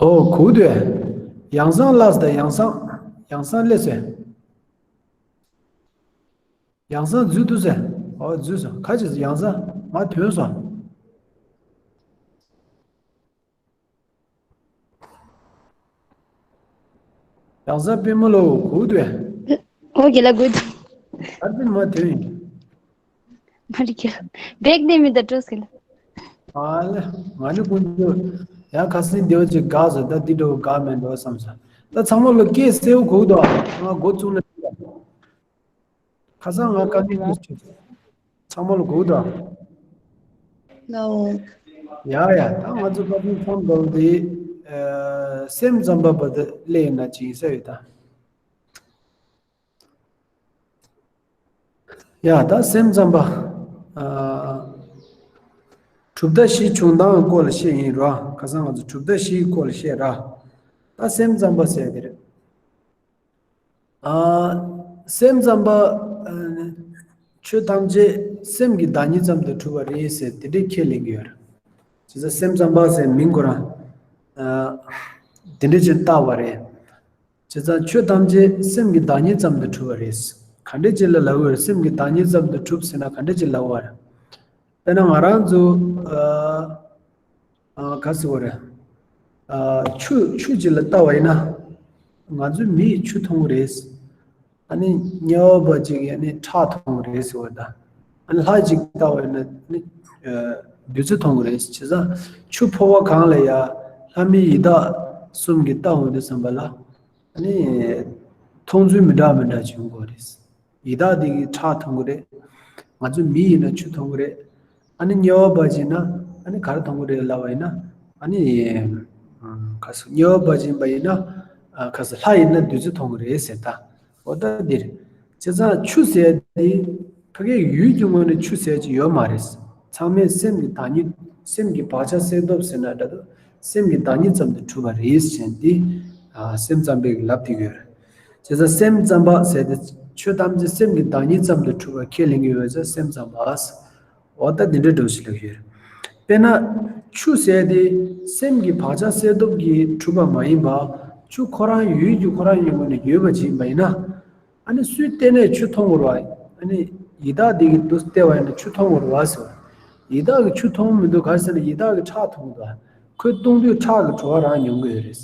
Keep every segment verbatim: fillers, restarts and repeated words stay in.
ཨོ་གོ་དུས། ཡང་སང་ལགས་དང་ཡང་སང་། ཡང་སང་སླེབས་སོང་། ཡང་སང་འཛུལ་འདུག་ཟེར། ཨོ་འཛུལ་སོང་། ཁ་ཅིག་ཡང་སང་མར་ཐོན་སོང་། ཡང་སང་པད་མ་ལོ་གོ་དུས། ཨོ་རྒན་ལགས་གོ་དུས། ཨར་པད་མ་ཐོན་ཡིན། མ་རིག་གི། བེག་ནས་མི་ད་སྤྲོ་སྐྱིད། ཨ་ལེ། ང་ནི་ཀུན་སྤྱོད་ཡང་ཁ་སང་དེ་བ་ཅིག་དགའ་སོང་། ད་འདི་འདྲ་བོ་དགའ་མེད་འགྲོ་བསམ་སོང་། ད་ཚང་མ་ལ་སྐད་གསལ་བོ་གོ་འདུག་ང་འགོ་བཙུགས་ན་འགྲིག་ག་ཁ་སང་ང་བཀའ་འདྲི་ཞུས་ཚང་མ་ལ་གོ་འདུག་ལའོ། ཡ་ཡ། ད་ང་ཚོ་བཀའ་དྲིན་ཁོང་འདོན་དེ། ཨ། སེམས་ཙམ་པ་བ་དེ་ལས་ན་ཅིག་ཡིན་ས་ཡོད་ད། ཡ་ད་སེམས་ཙམ་པ། ཨ། གྲུབ་མཐའ་བཞི་བྱུང་སྟངས་སྐོར་ལ་བཤད་ཡིན་ར། ཁ་སང་ང་ཚོ་གྲུབ་མཐའ་བཞིའི་སྐོར་ལ་བཤད་ར། ད་སེམས་ཙམ་པ་ཟེར་དེ་རེད། ཨ། སེམས་ཙམ་པ། ཨ། ཆོས་ཐམས་ཅད་སེམས་ཀྱི་བདག་ཉིད་ཙམ་དུ་གྲུབ་པ་རེད་ཟེར་དེ་འདྲའི་ཁས་ལེན་གྱི་ཡོད་རེད། བྱས་ཙང་སེམས་ཙམ་པ་ཟེར་མིང་ཁོ་རང་། ཨ། དེ་འདྲ་ཅིག་བཏགས་པ་རེད། བྱས་ཙང་ཆོས་ཐམས་ཅད་སེམས་ཀྱི་བདག་ཉིད་ཙམ་དུ་གྲུབ་པ་རེད། ག་འདྲ་ཅིག་ལ་ལབ་དགོས་རེད། སེམས་ཀྱི་བདག་ཉིད་ཙམ་དུ་གྲུབ་ཟེར་ན་ག་འདྲ་ཅིག་ལབ་དགོས་རེད། དཔེར་ན་ང་རང་ཚོ། ཨ། ཨ། ག་ཟེར་དགོས་རེད། ཨ། ཆུ་ཆུ་ཅིག་ལ་ལྟ་བ་ཡིན་ན། ང་ཚོ་མིག་གིས་ཆུ་མཐོང་གི་རེད། ཨ་ནི་དམྱལ་བ་པ་ཅིག་གིས་ཨ་ནི་ཁྲག་མཐོང་གི་རེད་ཟེར་བ་དང་། ཨ་ནི་ལྷ་ཅིག་ལྟ་བ་ཡིན་ན་ཨ་ནི། ཨ། བདུད་རྩི་མཐོང་གི་རེད། བྱས་ཙང་ཆུ་ཕོར་བ་གང་ལ་ཡ་ལྷ་མི་ཡི་དྭགས་གསུམ་གྱིས་ལྟ་འོང་དུས་ཙམ་པ་ལ། ཨ་ནི་མཐོང་ཚུལ་མི་འདྲ་མི་འདྲ་བྱུང་གི་རེད། ཡི་དྭགས་དེ་གིས་ཁྲག་མཐོང་གི་རེད། ང་ཚོ་མི་ཡིན་ན་ཆུ་མཐོང་གི་རེད། ཨ་ནི་དམྱལ་བ་པ་ཅིག་ན་ཨ་ནི་ག་རེ་མཐོང་གི་རེད་ལབ་པ་ཡིན་ན། ཨ་ནི། ཨ། ག་ཟེར། དམྱལ་བ་པ་ཅིག་ཡིན་པ་ཡིན་ན། ཨ། ག་ཟེར། ལྷ་ཡིན་ན་བདུད་རྩི་མཐོང་གི་རེད་ཟེར་ད། འོ་ད་འདིར། བྱས་ཙང་ཆུ་ཟེར་དེ་ཕ་གིའི་ཡུལ་གྱི་ངོས་ནས་ཆུ་ཟེར་གྱི་ཡོད་མ་རེད། ཚང་མས་སེམས་ཀྱི་བདག་ཉིད། སེམས་ཀྱི་བག་ཆགས་སད་སྟོབས་ཟེར་ན་འདྲ་འདུག་སེམས་ཀྱི་བདག་ཉིད་ཙམ་དུ་གྲུབ་པ་རེད་ཟེར་འདི། ཨ། སེམས་ཙམ་པས་ལབ་བསྡད་ཡོད་རེད། བྱས་ཙང་སེམས་ཙམ་པ་ཟེར་དེ་ཆོས་ཐམས་ཅད་སེམས་ཀྱི་བདག་ཉིད་ཙམ་དུ་གྲུབ་པ་ཁས་ལེན་གྱི་ཡོད་ཙང་སེམས་ཙམ་པ། འོ་ད་འདི་འདྲ་འདྲ་བོ་ཞིག་ལབ་ཡོད་རེད། དཔེར་ན། ཆུ་ཟེར་དེ་སེམས་ཀྱི་བག་ཆགས་སད་སྟོབས་ཀྱིས་གྲུབ་པ་མ་ཡིན་པ། ཆུ་ཁོ་རང་ཡུལ་གྱི་ཁོ་རང་ཡུལ་ངོས་ནས་ཡོད་པ་ཅིག་ཡིན་པ་ཡིན་ན། ཨ་ནི་སུས་བལྟས་ནས་ཆུ་མཐོང་གི་རེད་བ། ཨ་ནི་ཡི་དྭགས་དེ་གིས་འདུག་བལྟས་པ་ཡིན་ན་ཆུ་མཐོང་གི་རེད་བ་ཟེར་བ། ཡི་དྭགས་ཀྱིས་ཆུ་མཐོང་མི་འདུག་ག་རེ་ཟེར་ན་ཡི་དྭགས་ཀྱིས་ཁྲག་མཐོང་གི་འདུག་ཁོས་བཏུང་དུས་ཁྲག་གི་བྲོ་བ་རང་མྱོང་གི་ཡོད་རེད།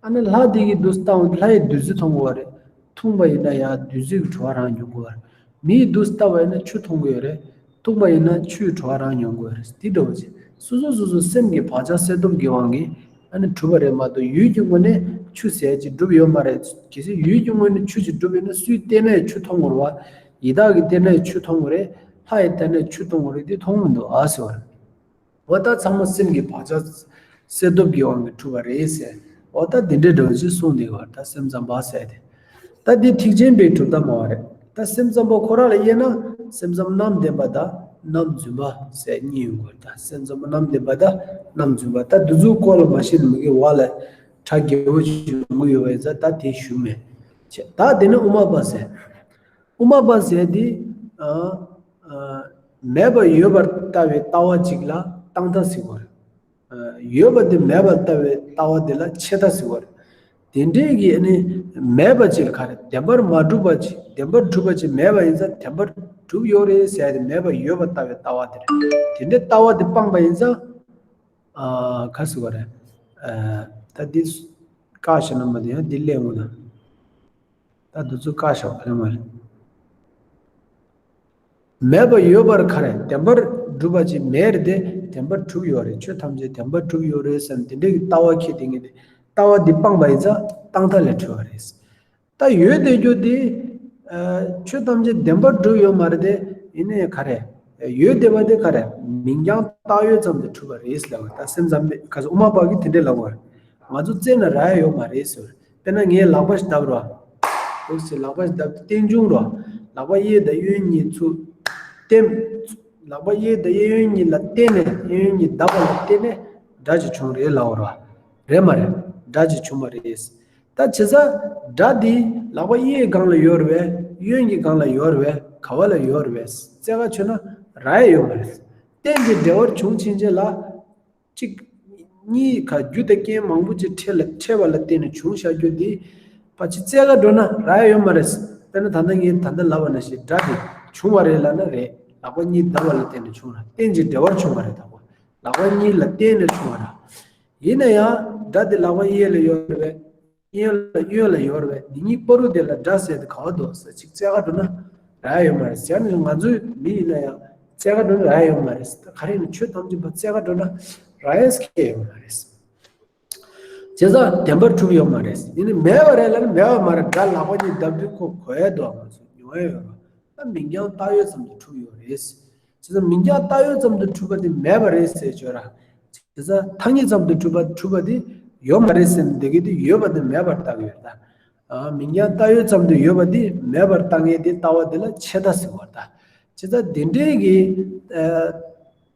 ཨ་ནི་ལྷ་དེ་གིས་འདུག་བལྟས་པ་ལྷ་ཡིས་བདུད་རྩི་མཐོང་གི་རེད། འཐུང་པ་ཡིན་ན་ཡང་བདུད་རྩི་གི་བྲོ་བ་རང་མྱོང་གི་རེད། མིས་འདུག་བལྟས་པ་ཡིན་ན་ཆུ་མཐོང་གི་ཡོད་རེད། འཐུང་པ་ཡིན་ན་ཆུའི་བྲོ་བ་རང་མྱོང་གི་ཡོད་རེད། དེ་འདྲ་བོ་ཅིག་སོ་སོ་སོ་སོ་སེམས་ཀྱི་བག་ཆགས་སད་སྟོབས་ཀྱི་དབང་གིས་ཨ་ནི་གྲུབ་པ་རེད་མ་གཏོགས་ཡུལ་གྱི་ངོས་ནས་ཆུ་ཟེར་ཅིག་གྲུབ་ཡོད་མ་རེད། གལ་སྲིད་ཡུལ་གྱི་ངོས་ནས་ཆུ་ཅིག་གྲུབ་ཡོད་ན་སུས་བལྟས་ནའི་ཆུ་མཐོང་གི་རེད་བ། ཡི་དྭགས་ཀྱིས་བལྟས་ནའི་ཆུ་མཐོང་གི་རེད། ལྷ་ཡིས་བལྟས་ནའི་ཆུ་མཐོང་གི་རེད། དེ་མཐོང་མི་འདུག་ཨ་ཟེར་བ་རེད། འོ་ད་ཚང་མ་སེམས་ཀྱི་བག་ཆགས་སད་སྟོབས་ཀྱི་དབང་གིས་གྲུབ་པ་རེད་ཟེར། འོ་ད་འདི་འདྲའི་འདྲ་བོ་ཅིག་གསུངས་བསྡད་ཡོད་རེད། ད་སེམས་ཙམ་པ་ཟེར་དེ། ད་འདི་ཐེག་ཆེན་པའི་གྲུབ་མཐའ་སྨྲ་བ་རེད། ད་སེམས་ཙམ་པ་ཁོ་རང་ལ་དབྱེ་ན་སེམས་ཙམ་རྣམ་བདེན་པ་དང་རྣམ་རྫུན་པ་ཟེར་གཉིས་ཡོང་གི་རེད། ད་སེམས་ཙམ་པ་རྣམ་བདེན་པ་དང་རྣམ་རྫུན་པ། ད་འདི་ཚོའི་སྐོར་ལ་མ་ཤེས་ན་མ་གི་བ་ལ་གྲ་རྒྱས་པོ་ཞིག་ཡོང་གི་ཡོད་པ་ཡིན་ཙང་ད་དེ་ཞུ་མེད། ད་དེ་ནི་དབུ་མ་པ་ཟེར། དབུ་མ་པ་ཟེར་དེ། ཨ། ཨ། མེད་པ་ཡོད་པར་ལྟ་བའི་ལྟ་བ་ཅིག་ལ་བཏང་སྟངས་ཟེར་བ་རེད། ཨ། ཡོད་པ་དེ་མེད་པར་ལྟ་བའི་ལྟ་བ་དེ་ལ་ཆད་ལྟ་ཟེར་བ་རེད། དེ་འདྲའི་གི་ཨ་ནི་མེད་པ་ཅིག་ལ་ག་རེ་བདེན་པར་མ་གྲུབ་པ་ཅིག་བདེན་པར་གྲུབ་པ་ཅིག་མེད་པ་ཡིན་ཙང་བདེན་པར་གྲུབ་ཡོད་རེད་ཟེར་ཡ་དེ་མེད་པ་ཡོད་པར་ལྟ་བའི་ལྟ་བ་དེ་རེད། དེ་འདྲའི་ལྟ་བ་དེ་སྤངས་པ་ཡིན་ཙང་། ཨ། ག་ཟེར་བ་རེད། ཨ། ད་འདི་བཀག་བཞག་ན་མ་དེ་ཡང་འདི་ལས་འོང་ན། ད་འདི་ཚོ་བཀག་བཞག་པ་རེད་མ་རེད། མེད་པ་ཡོད་པར་ག་རེ་བདེན་པར་གྲུབ་པ་ཅིག་མེད་རེད་དེ་བདེན་པར་གྲུབ་ཡོད་རེད། ཆོས་ཐམས་ཅད་བདེན་པར་གྲུབ་ཡོད་རེད་བསམ་དེ་འདྲའི་གི་ལྟ་བ་འཁྱེར་དེ་ངེས་ཏེ་ལྟ་བ་འདི་སྤངས་པ་ཡིན་ཙང་བཏང་སྟངས་ལས་གྲོལ་བ་རེད། ད་ཡོད་དེ་རྒྱུ་དེ། ཨ། ཆོས་ཐམས་ཅད་བདེན་པར་གྲུབ་ཡོད་མ་རེད་དེ། ཡིན་ནའི་ག་རེ། ཡོད་བསྡད་པ་དེ་ག་རེ། མིང་རྐྱང་བཏགས་ཡོད་ཙམ་དུ་གྲུབ་པ་རེད་ལབ་པ། ད་སེམས་ཙམ་པས་ག་ཟེར་དབུ་མ་པ་གིས་དེ་འདྲས་ལབ་པ་རེད། ང་ཚོ་རྩེ་ན་རག་ཡ་ཡོད་མ་རེད་ཟེར། དཔེར་ན་ངས་ལག་པ་ཞིག་བརྡབས་རོགས། འོ་ཟེར་ལག་པ་ཞིག་བརྡབས་ཏེ་རྟེན་འབྱུང་རོགས། ལག་པ་གཡས་དང་གཡོན་གཉིས་ཚུར་བསྟན། ལག་པ་གཡས་དང་གཡས་གཡོན་གཉིས་ལ་བརྟེན་ནས་གཡས་གཡོན་གཉིས་བརྡབས་པ་ལ་བརྟེན་ནས་སྒྲ་ཅིག་བྱུང་རེད་ལབ་པ་རེད། རེད་མ་རེད། སྒྲ་ཅིག་བྱུང་བ་རེད། ད་བྱས་ཙང་སྒྲ་འདི་ལག་པ་གཡས་སྒང་ལ་ཡོད་རེད་པས། གཡོན་གྱི་སྒང་ལ་ཡོད་རེད་པས། ག་བ་ལ་ཡོད་རེད་པས། རྩེ་ག་ཆོད་ན་རག་ཡ་ཡོད་མ་རེད། རྟེན་གྱི་འབྲེལ་བར་བྱུང་ཕྱིན་ཆད་ལ་གཅིག་གཉིས་ཀ་རྒྱུ་དང་རྐྱེན་མང་པོ་ཅིག་འཕྲད་ལ་འཕྲད་པ་ལ་བརྟེན་ནས་བྱུང་བཞག་རྒྱུ་འདི་ཕལ་ཆེར་བཙལ་ག་འགྲོ་ན་རག་ཡ་ཡོད་མ་རེད། དཔེར་ན་ད་ལྟ་ངས་ད་ལྟ་ལབ་པ་ནང་བཞིན་སྒྲ་དེ་བྱུང་བ་རེད་ལབ་ན་རེད། ལག་པ་གཉིས་བརྡབས་པ་ལ་བརྟེན་ནས་བྱུང་ར། རྟེན་ཅིང་འབྲེལ་བར་བྱུང་བ་རེད། ད་གོ་ལག་པ་གཉིས་ལ་བརྟེན་ནས་བྱུང་བ་ར། ཡིན་ན་ཡང་སྒྲ་དེ་ལག་པ་གཡས་ལ་ཡོད་རེད་པས། གཡོན་ལ་གཡོན་ལ་ཡོད་རེད་པས། འདི་གཉིས་བར་དུ་དེ་ལ་སྒྲ་ཟེར་དེ་ག་བ་འདུག་ཟེར་ཅིག་བཙལ་ག་འགྲོ་ན་རག་ཡ་ཡོད་མ་རེད། ཟེར་ན་ང་ཚོའི་མི་ཡིན་ན་ཡང་བཙལ་ག་འགྲོ་ན་རག་ཡ་ཡོད་མ་རེད། ད་ག་རེ་ཡིན་ན་ཆོས་ཐམས་ཅད་པ་བཙལ་ག་འགྲོ་ན་རག་ཡས་ཁེལ་ཡོད་མ་རེད། བྱས་ཙང་བདེན་པར་གྲུབ་ཡོད་མ་རེད། ཡིན་ནའི་མེད་པ་རེད་ལབ་ན་མེད་པ་མ་རེད། སྒྲ་ལག་པ་གཉིས་བརྡབ་དུས་ཁོ་གོ་ཡ་འདུག་ང་ཚོ་མྱོང་ཡ་ཡོད་རེད། ད་མིང་རྐྱང་བཏགས་ཡོད་ཙམ་དུ་གྲུབ་ཡོད་རེད། བྱས་ཙང་མིང་རྐྱང་བཏགས་ཡོད་ཙམ་དུ་གྲུབ་པ་དེ་མེད་པ་རེད་ཟེར་བརྗོད་ར། བྱས་ཙང་ཐ་སྙད་ཙམ་དུ་གྲུབ་པ་གྲུབ་པ་དེ་ཡོད་མ་རེད་ཟེར་ནས་འདི་གི་དེ་ཡོད་པ་དེ་མེད་པར་བཏགས་ཡོད་རེད་ད། ཨ། མིང་རྐྱང་བཏགས་ཡོད་ཙམ་དུ་ཡོད་པ་དེ་མེད་པར་བཏགས་མཁན་དེ་ལྟ་བ་དེ་ལ་ཆད་ལྟ་ཟེར་བ་རེད་ད། བྱས་ཙང་དེ་འདྲའི་གི་ཨ།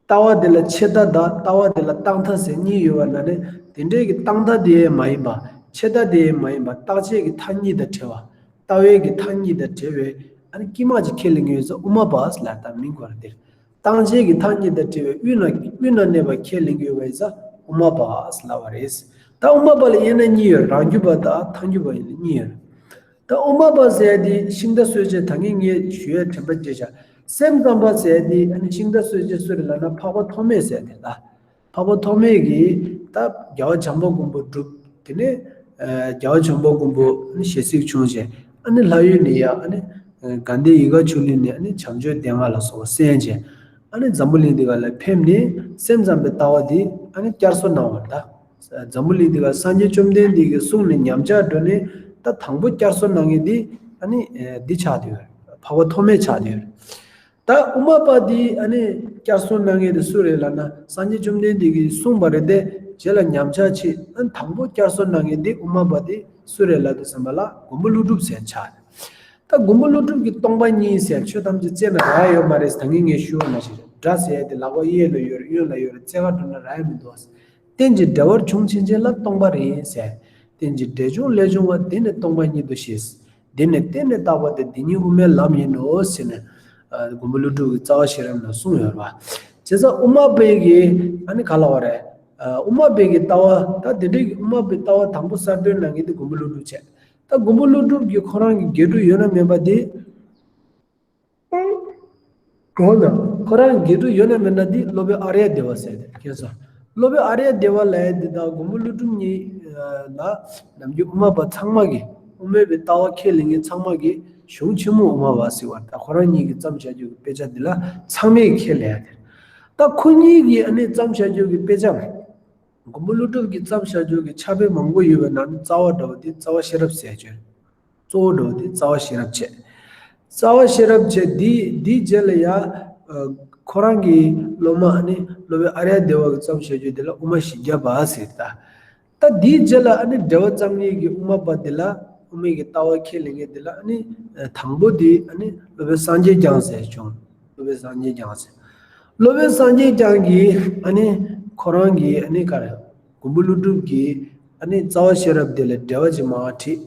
ལྟ་བ་དེ་ལ་ཆད་ལྟ་དང་ལྟ་བ་དེ་ལ་རྟག་མཐའ་ཟེར་གཉིས་ཡོད་པ་ན་ནི་དེ་འདྲའི་གི་རྟག་མཐའ་དེ་མ་ཡིན་པ། ཆད་ལྟ་དེ་མ་ཡིན་པ། རྟག་ཆད་ཀྱི་མཐའ་གཉིས་དང་བྲལ་བ། ལྟ་བའི་གི་མཐའ་གཉིས་དང་བྲལ་བའི་ཨ་ནི་དཀྱིལ་མ་ཅིག་ཁས་ལེན་གྱི་ཡོད་ཙང་དབུ་མ་པ་ཟེར་ལབ་ད་མིང་ཁོ་ར་དེར། རྟག་ཆད་ཀྱི་མཐའ་གཉིས་དང་བྲལ་བའི་དབུས་ན་དབུས་ན་གནས་པ་ཁས་ལེན་གྱི་ཡོད་པ་ཡིན་ཙང་དབུ་མ་པ་ཟེར་ལབ་པ་རེད། ད་དབུ་མ་པ་ལ་དབྱེ་ན་གཉིས་ཡོད། རང་རྒྱུད་པ་དང་ཐལ་འགྱུར་བ་ཡིན་ན་གཉིས་ཡོད། ད་དབུ་མ་པ་ཟེར་ཡ་དེ་ཤིང་རྟ་གསོད་བྱེད་ད་གིན་ངས་ཞུ་ཡ་དྲན་པ་བརྗེད་བཞག་སེམས་ཙམ་པ་ཟེར་ཡ་དེ་ཨ་ནི་ཤིང་རྟ་གསོད་བྱེད་སུ་རེད་ལབ་ན་འཕགས་པ་ཐོགས་མེད་ཟེར་དེ་ལ། འཕགས་པ་ཐོགས་མེད་ཀྱིས་ད་རྒྱལ་བ་བྱམས་པ་མགོན་པོ་བསྒྲུབས། དེ་ནས་ཨ་རྒྱལ་བ་བྱམས་པ་མགོན་པོ་ཨ་ནི་ཞལ་གཟིགས་བྱུང་རྗེས་ཨ་ནི་ལྷ་ཡུལ་ནས་ཡ་ཨ་ནི་ཨ་དགའ་ལྡན་ཡིད་དགའ་ཆོས་གླིང་ནས་ཨ་ནི་བྱམས་ཆོས་སྡེ་ལྔ་ལ་སོགས་པ་གསན་རྗེས་ཨ་ནི་འཛམ་བུ་གླིང་འདི་ག་ལ་ཕེབས་ནས་སེམས་ཙམ་པའི་ལྟ་བ་འདི་ཨ་ནི་བསྐྱར་གསོ་གནང་བ་རེད་ད། འཛམ་བུ་གླིང་འདི་ག་སངས་རྒྱས་བཅོམ་ལྡན་འདས་ཀྱི་གསུང་ནས་ཉམས་ཆག་འགྲོ་ནས་ད་དང་པོ་བསྐྱར་གསོ་གནང་མཁན་འདི་ཨ་ནི་ཨ་འདི་ཆགས་བསྡད་ཡོད་རེད། འཕགས་པ་ཐོགས་མེད་ཆགས་བསྡད་ཡོད་རེད། ད་དབུ་མ་པ་འདི་ཨ་ནི་བསྐྱར་གསོ་གནང་མཁན་དེ་སུ་རེད་ལབ་ན་སངས་རྒྱས་བཅོམ་ལྡན་འདས་ཀྱིས་གསུངས་པ་རེད་དེ་རྗེས་ལ་ཉམས་ཆག་ཕྱིན། ཨ་ནི་དང་པོ་བསྐྱར་གསོ་གནང་མཁན་དེ་དབུ་མ་པ་དེ་སུ་རེད་ལབ་དུས་ཙམ་པ་ལ་མགོན་པོ་ཀླུ་སྒྲུབ་ཟེར་ཆགས་རེད། ད་མགོན་པོ་ཀླུ་སྒྲུབ་ཀྱིས་སྟོང་པ་ཉིད་ཟེར་ཆོས་ཐམས་ཅད་བཙལ་ན་རག་ཡོད་མ་རེད། ད་ངས་ངས་ཞུ་བ་ནང་བཞིན་རེད། སྒྲ་ཟེར་ཡ་དེ་ལག་པ་གཡས་ལ་ཡོད་རེད། གཡོན་ལ་ཡོད་རེད། བཙལ་ག་འགྲོ་ན་རག་ཡ་མི་འདུག་རྟེན་ཅིང་འབྲེལ་བར་བྱུང་ཕྱིན་ཆད་ལ་སྟོང་པ་རེད་ཟེར། རྟེན་ཅིང་འབྲེལ་བྱུང་ལས་བྱུང་བ། དེ་ནི་སྟོང་པ་ཉིད་དོ་ཞེས། འདི་ནི་རྟེན་ནི་བཏགས་པ་སྟེ། འདི་ཉིད་དབུ་མའི་ལམ་ཡིན་ནོ་ཟེར་ནས་ཨ་མགོན་པོ་ཀླུ་སྒྲུབ་ཀྱིས་རྩ་བ་ཤེས་རབ་ནང་གསུངས་ཡོད་རེད་པ། བྱས་ཙང་དབུ་མ་པའི་གི་ཨ་ནི་ག་ལབ་པ་རེད། ཨ་དབུ་མ་པའི་གི་ལྟ་བ་ད་དེ་འདྲའི་གི་དབུ་མ་པའི་ལྟ་བ་དང་པོ་གསར་གཏོད་གནང་མཁན་དེ་མགོན་པོ་ཀླུ་སྒྲུབ་བྱས། ད་མགོན་པོ་ཀླུ་སྒྲུབ་ཀྱི་ཁོ་རང་གི་དགེ་ཕྲུག་ཡོད་ན་མེད་པ་དེ། གང་ལ་ཁོ་རང་དགེ་ཕྲུག་ཡོད་ན་མེད་ན་འདི་སློབ་དཔོན་ཨཱརྱ་དེ་བ་ཟེར་ཏེ་ཁྱེད་ཚོ། སློབ་དཔོན་ཨཱརྱ་དེ་བ་ལབ་ཡ་འདི་དང་མགོན་པོ་ཀླུ་སྒྲུབ་གཉིས་ལ་ནམ་རྒྱུན་དབུ་མ་པ་ཚང་མ་གིས་དབུ་མའི་པའི་ལྟ་བ་ཁས་ལེན་མཁན་ཚང་མ་གིས་གཞུང་ཆེན་མོ་དབུ་མ་པ་ཟེར་བ་ད་ཁོ་རང་གཉིས་ཀྱིས་བརྩམས་བཞག་རྒྱུ་གི་དཔེ་ཆ་འདི་ལ་ཚང་མས་ཁས་ལེན་ཡ་དེ། ད་ཁོ་གཉིས་ཀྱིས་ཨ་ནི་བརྩམས་བཞག་རྒྱུ་གི་དཔེ་ཆ་མགོན་པོ་ཀླུ་སྒྲུབ་ཀྱིས་བརྩམས་བཞག་རྒྱུ་གི་ཕྱག་དཔེ་མང་པོ་ཡོད་པའི་ནང་ནས་རྩ་བ་འདྲ་བ་དེ་རྩ་བ་ཤེས་རབ་ཟེར་ཡ་ཅིག་ཡོད། གཙོ་བོ་འདྲ་བོ་དེ་རྩ་བ་ཤེས་རབ་བྱས། རྩ་བ་ཤེས་རབ་བྱས་འདི་འདིའི་རྗེས་ལ་ཡ་ཨ་ཁོ་རང་གི་སློབ་མ་ཨ་ནི་སློབ་དཔོན་ཨཱརྱ་དེ་བ་གིས་བརྩམས་བཞག་རྒྱུ་དེ་ལ་དབུ་མ་བཞི་བརྒྱ་པ་ཟེར་ད། ད་འདིའི་རྗེས་ལ་ཨ་ནི་འགྲེལ་པ་བརྩམས་མཁན་གྱི་དབུ་མ་པ་དེ་ལ་དབུ་མའི་གི་ལྟ་བ་ཁས་ལེན་མཁན་དེ་ལ་ཨ་ནི་ཨ་དང་པོ་དེ་ཨ་ནི་སློབ་དཔོན་སངས་རྒྱས་བསྐྱངས་ཟེར་བྱུང་། སློབ་དཔོན་སངས་རྒྱས་བསྐྱངས་ཟེར། སློབ་དཔོན་སངས་རྒྱས་བསྐྱངས་ཀྱིས་ཨ་ནི་ཁོ་རང་གི་ཨ་ནི་ག་རེ། མགོན་པོ་ཀླུ་སྒྲུབ་ཀྱིས་ཨ་ནི་རྩ་བ་ཤེས་རབ་དེ་ལ་འགྲེལ་པ་ཅིག་མར་བྲིས།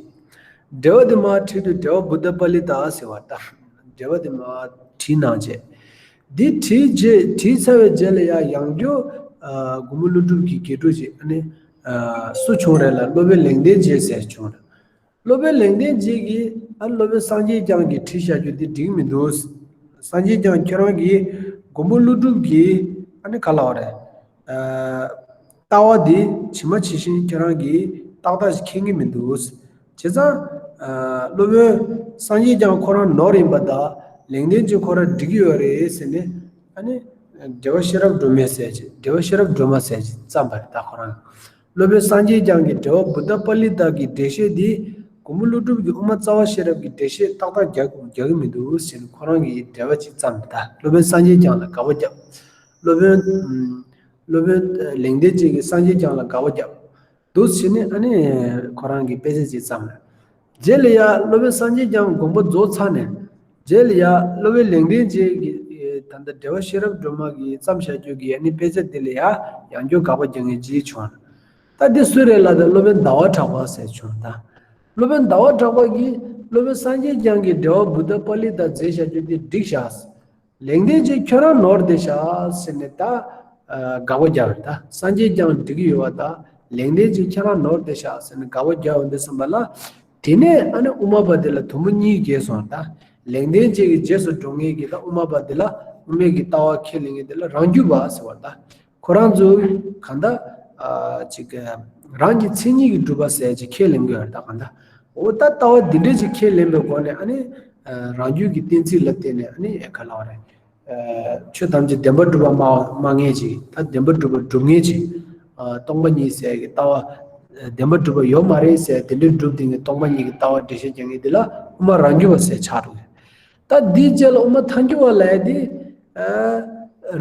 འགྲེལ་པ་དེ་མར་བྲིས་དུས་འགྲེལ་པ་བུདྡྷ་པཱ་ལི་ཏ་ཟེར་བ་ད། འགྲེལ་པ་དེ་མར་བྲིས་གནང་རྗེས། འདི་བྲིས་རྗེས་བྲིས་ཚར་བའི་རྗེས་ལ་ཡང་ཡང་བསྐྱར་ཨ་མགོན་པོ་ཀླུ་སྒྲུབ་ཀྱི་དགེ་ཕྲུག་ཅིག་ཨ་ནི་ཨ་སུ་བྱུང་རེད་ལབ་སློབ་དཔོན་ལེགས་ལྡན་འབྱེད་ཟེར་བྱུང་རེད། སློབ་དཔོན་ལེགས་ལྡན་འབྱེད་ཀྱིས་ཨ་སློབ་དཔོན་སངས་རྒྱས་བསྐྱངས་ཀྱིས་བྲིས་བཞག་རྒྱུ་འདི་འགྲིག་མི་འདུག་སངས་རྒྱས་བསྐྱངས་ཁྱོད་རང་གིས་མགོན་པོ་ཀླུ་སྒྲུབ་ཀྱིས་ཨ་ནི་ག་ལབ་པ་རེད། ཨ་ལྟ་བ་འདི་ཇི་མ་ཇི་བཞིན་ཁྱོད་རང་གིས་ཏག་ཏག་ཞིག་མཁྱེན་གྱི་མི་འདུག་བྱས་ཙང་ཨ་སློབ་དཔོན་སངས་རྒྱས་བསྐྱངས་ཁོ་རང་ནོར་ཡིན་པ་དང་ལེགས་ལྡན་འབྱེད་ཁོ་རང་འགྲིག་གི་ཡོད་རེད་ཟེར་ནས་ཨ་ནི་འགྲེལ་པ་ཤེས་རབ་སྒྲོན་མེ་ཟེར་ཅིག་འགྲེལ་པ་ཤེས་རབ་སྒྲོན་མ་ཟེར་ཅིག་བརྩམས་པ་རེད་ད་ཁོ་རང་། སློབ་དཔོན་སངས་རྒྱས་བསྐྱངས་ཀྱི་འགྲེལ་པ་བུདྡྷ་པཱ་ལི་ཏ་གི་འགྲེལ་བཤད་འདི་མགོན་པོ་ཀླུ་སྒྲུབ་ཀྱི་དབུ་མ་རྩ་བ་ཤེས་རབ་ཀྱི་འགྲེལ་བཤད་ཏག་ཏག་རྒྱག་རྒྱག་གི་མི་འདུག་ཟེར་ནས་ཁོ་རང་གིས་འགྲེལ་པ་ཅིག་བརྩམས་ད་སློབ་དཔོན་སངས་རྒྱས་བསྐྱངས་ལ་དགག་པ་བརྒྱབ། སློབ་དཔོན་སློབ་དཔོན་ལེགས་ལྡན་འབྱེད་ཀྱིས་སངས་རྒྱས་བསྐྱངས་ལ་དགག་པ་བརྒྱབ། འདུག་ཟེར་ནས་ཨ་ནི་ཁོ་རང་གིས་དཔེ་ཆ་ཅིག་བརྩམས་ལ། རྗེས་ལ་ཡ་སློབ་དཔོན་སངས་རྒྱས་བསྐྱངས་དགོངས་པ་རྫོགས་ཚར་ནས། རྗེས་ལ་ཡ་སློབ་དཔོན་ལེགས་ལྡན་འབྱེད་ཀྱིས་ད་ལྟ་འགྲེལ་པ་ཤེས་རབ་སྒྲོན་མ་གིས་བརྩམས་བཞག་རྒྱུ་གི་ཨ་ནི་དཔེ་ཆ་དེ་ལ་ཡ་ཡང་བསྐྱར་དགག་པ་རྒྱག་མཁན་ཅིག་བྱུང་། ད་འདི་སུ་རེད་ལབ་ད་སློབ་དཔོན་ཟླ་བ་གྲགས་པ་ཟེར་བྱུང་ད། སློབ་དཔོན་ཟླ་བ་གྲགས་པ་གིས་སློབ་དཔོན་སངས་རྒྱས་བསྐྱངས་ཀྱིས་འགྲེལ་པ་བུདྡྷ་པཱ་ལི་ཏ་མཛད་བཞག་རྒྱུ་དེ་འགྲིག་བཞག་ལེགས་ལྡན་འབྱེད་ཁྱོད་རང་ནོར་བསྡད་བཞག་ཟེར་ནས་ད། དགག་པ་རྒྱག་པ་རེད་ད། སངས་རྒྱས་ཀྱང་འགྲིག་གི་ཡོད་པ་དང་། ལེགས་ལྡན་གྱིས་ཁྱེད་རང་ནོར་བདེ་ཤག་ཟེར་ནས་དགག་པ་རྒྱག་པ་འདི་ཙམ་པ་ལ། དེ་ནས་ཨ་ནི་དབུ་མ་པ་དེ་ལ་དུམ་བུ་གཉིས་གྱེས་སོང་ད། ལེགས་ལྡན་གྱི་རྗེས་སུ་འགྲོ་མཁན་གྱི་ད་དབུ་མ་པ་དེ་ལ། དབུ་མའི་གི་ལྟ་བ་ཁས་ལེན་མཁན་དེ་ལ་རང་རྒྱུད་པ་ཟེར་བ་ད། ཁོ་རང་ཚོ་གང་ལྟར་ཨ་ཅིག་རང་གི་མཚན་ཉིད་ཀྱིས་གྲུབ་པ་ཟེར་ཅིག་ཁས་ལེན་དགོས་ཡོད་ད་གང་ལྟར། འོ་ད་ལྟ་བ་འདི་འདྲས་ཅིག་ཁས་ལེན་པའི་སྒོ་ནས་ཨ་ནི་རང་རྒྱུད་ཀྱི་གཏན་ཚིགས་ལ་བརྟེན་ནས་ཨ་ནི་ཨེ་ག་ལབ་རེད། ཆོས་ཐམས་ཅད་བདེན་པར་གྲུབ་པ་སྨྲ་སྨྲ་མཁན་ཅིག་ད་བདེན་པར་གྲུབ་པ་སྒྲུབ་མཁན་ཅིག་སྟོང་པ་ཉིད་ཟེར་གྱི་ལྟ་བ། བདེན་པར་གྲུབ་པ་ཡོད་མ་རེད་ཟེར་དེ་འདྲའི་སྒྲུབ་བསྡད་མཁན་སྟོང་པ་ཉིད་ཀྱི་ལྟ་བ་འགྲེལ་བཤད་རྒྱག་མཁན་འདི་ལ་དབུ་མ་རང་རྒྱུད་པ་ཟེར་ཆགས་འགྲོ་གི་རེད། ད་འདིའི་རྗེས་ལ་དབུ་མ་ཐལ་འགྱུར་བ་ལབ་ཡ་དེ།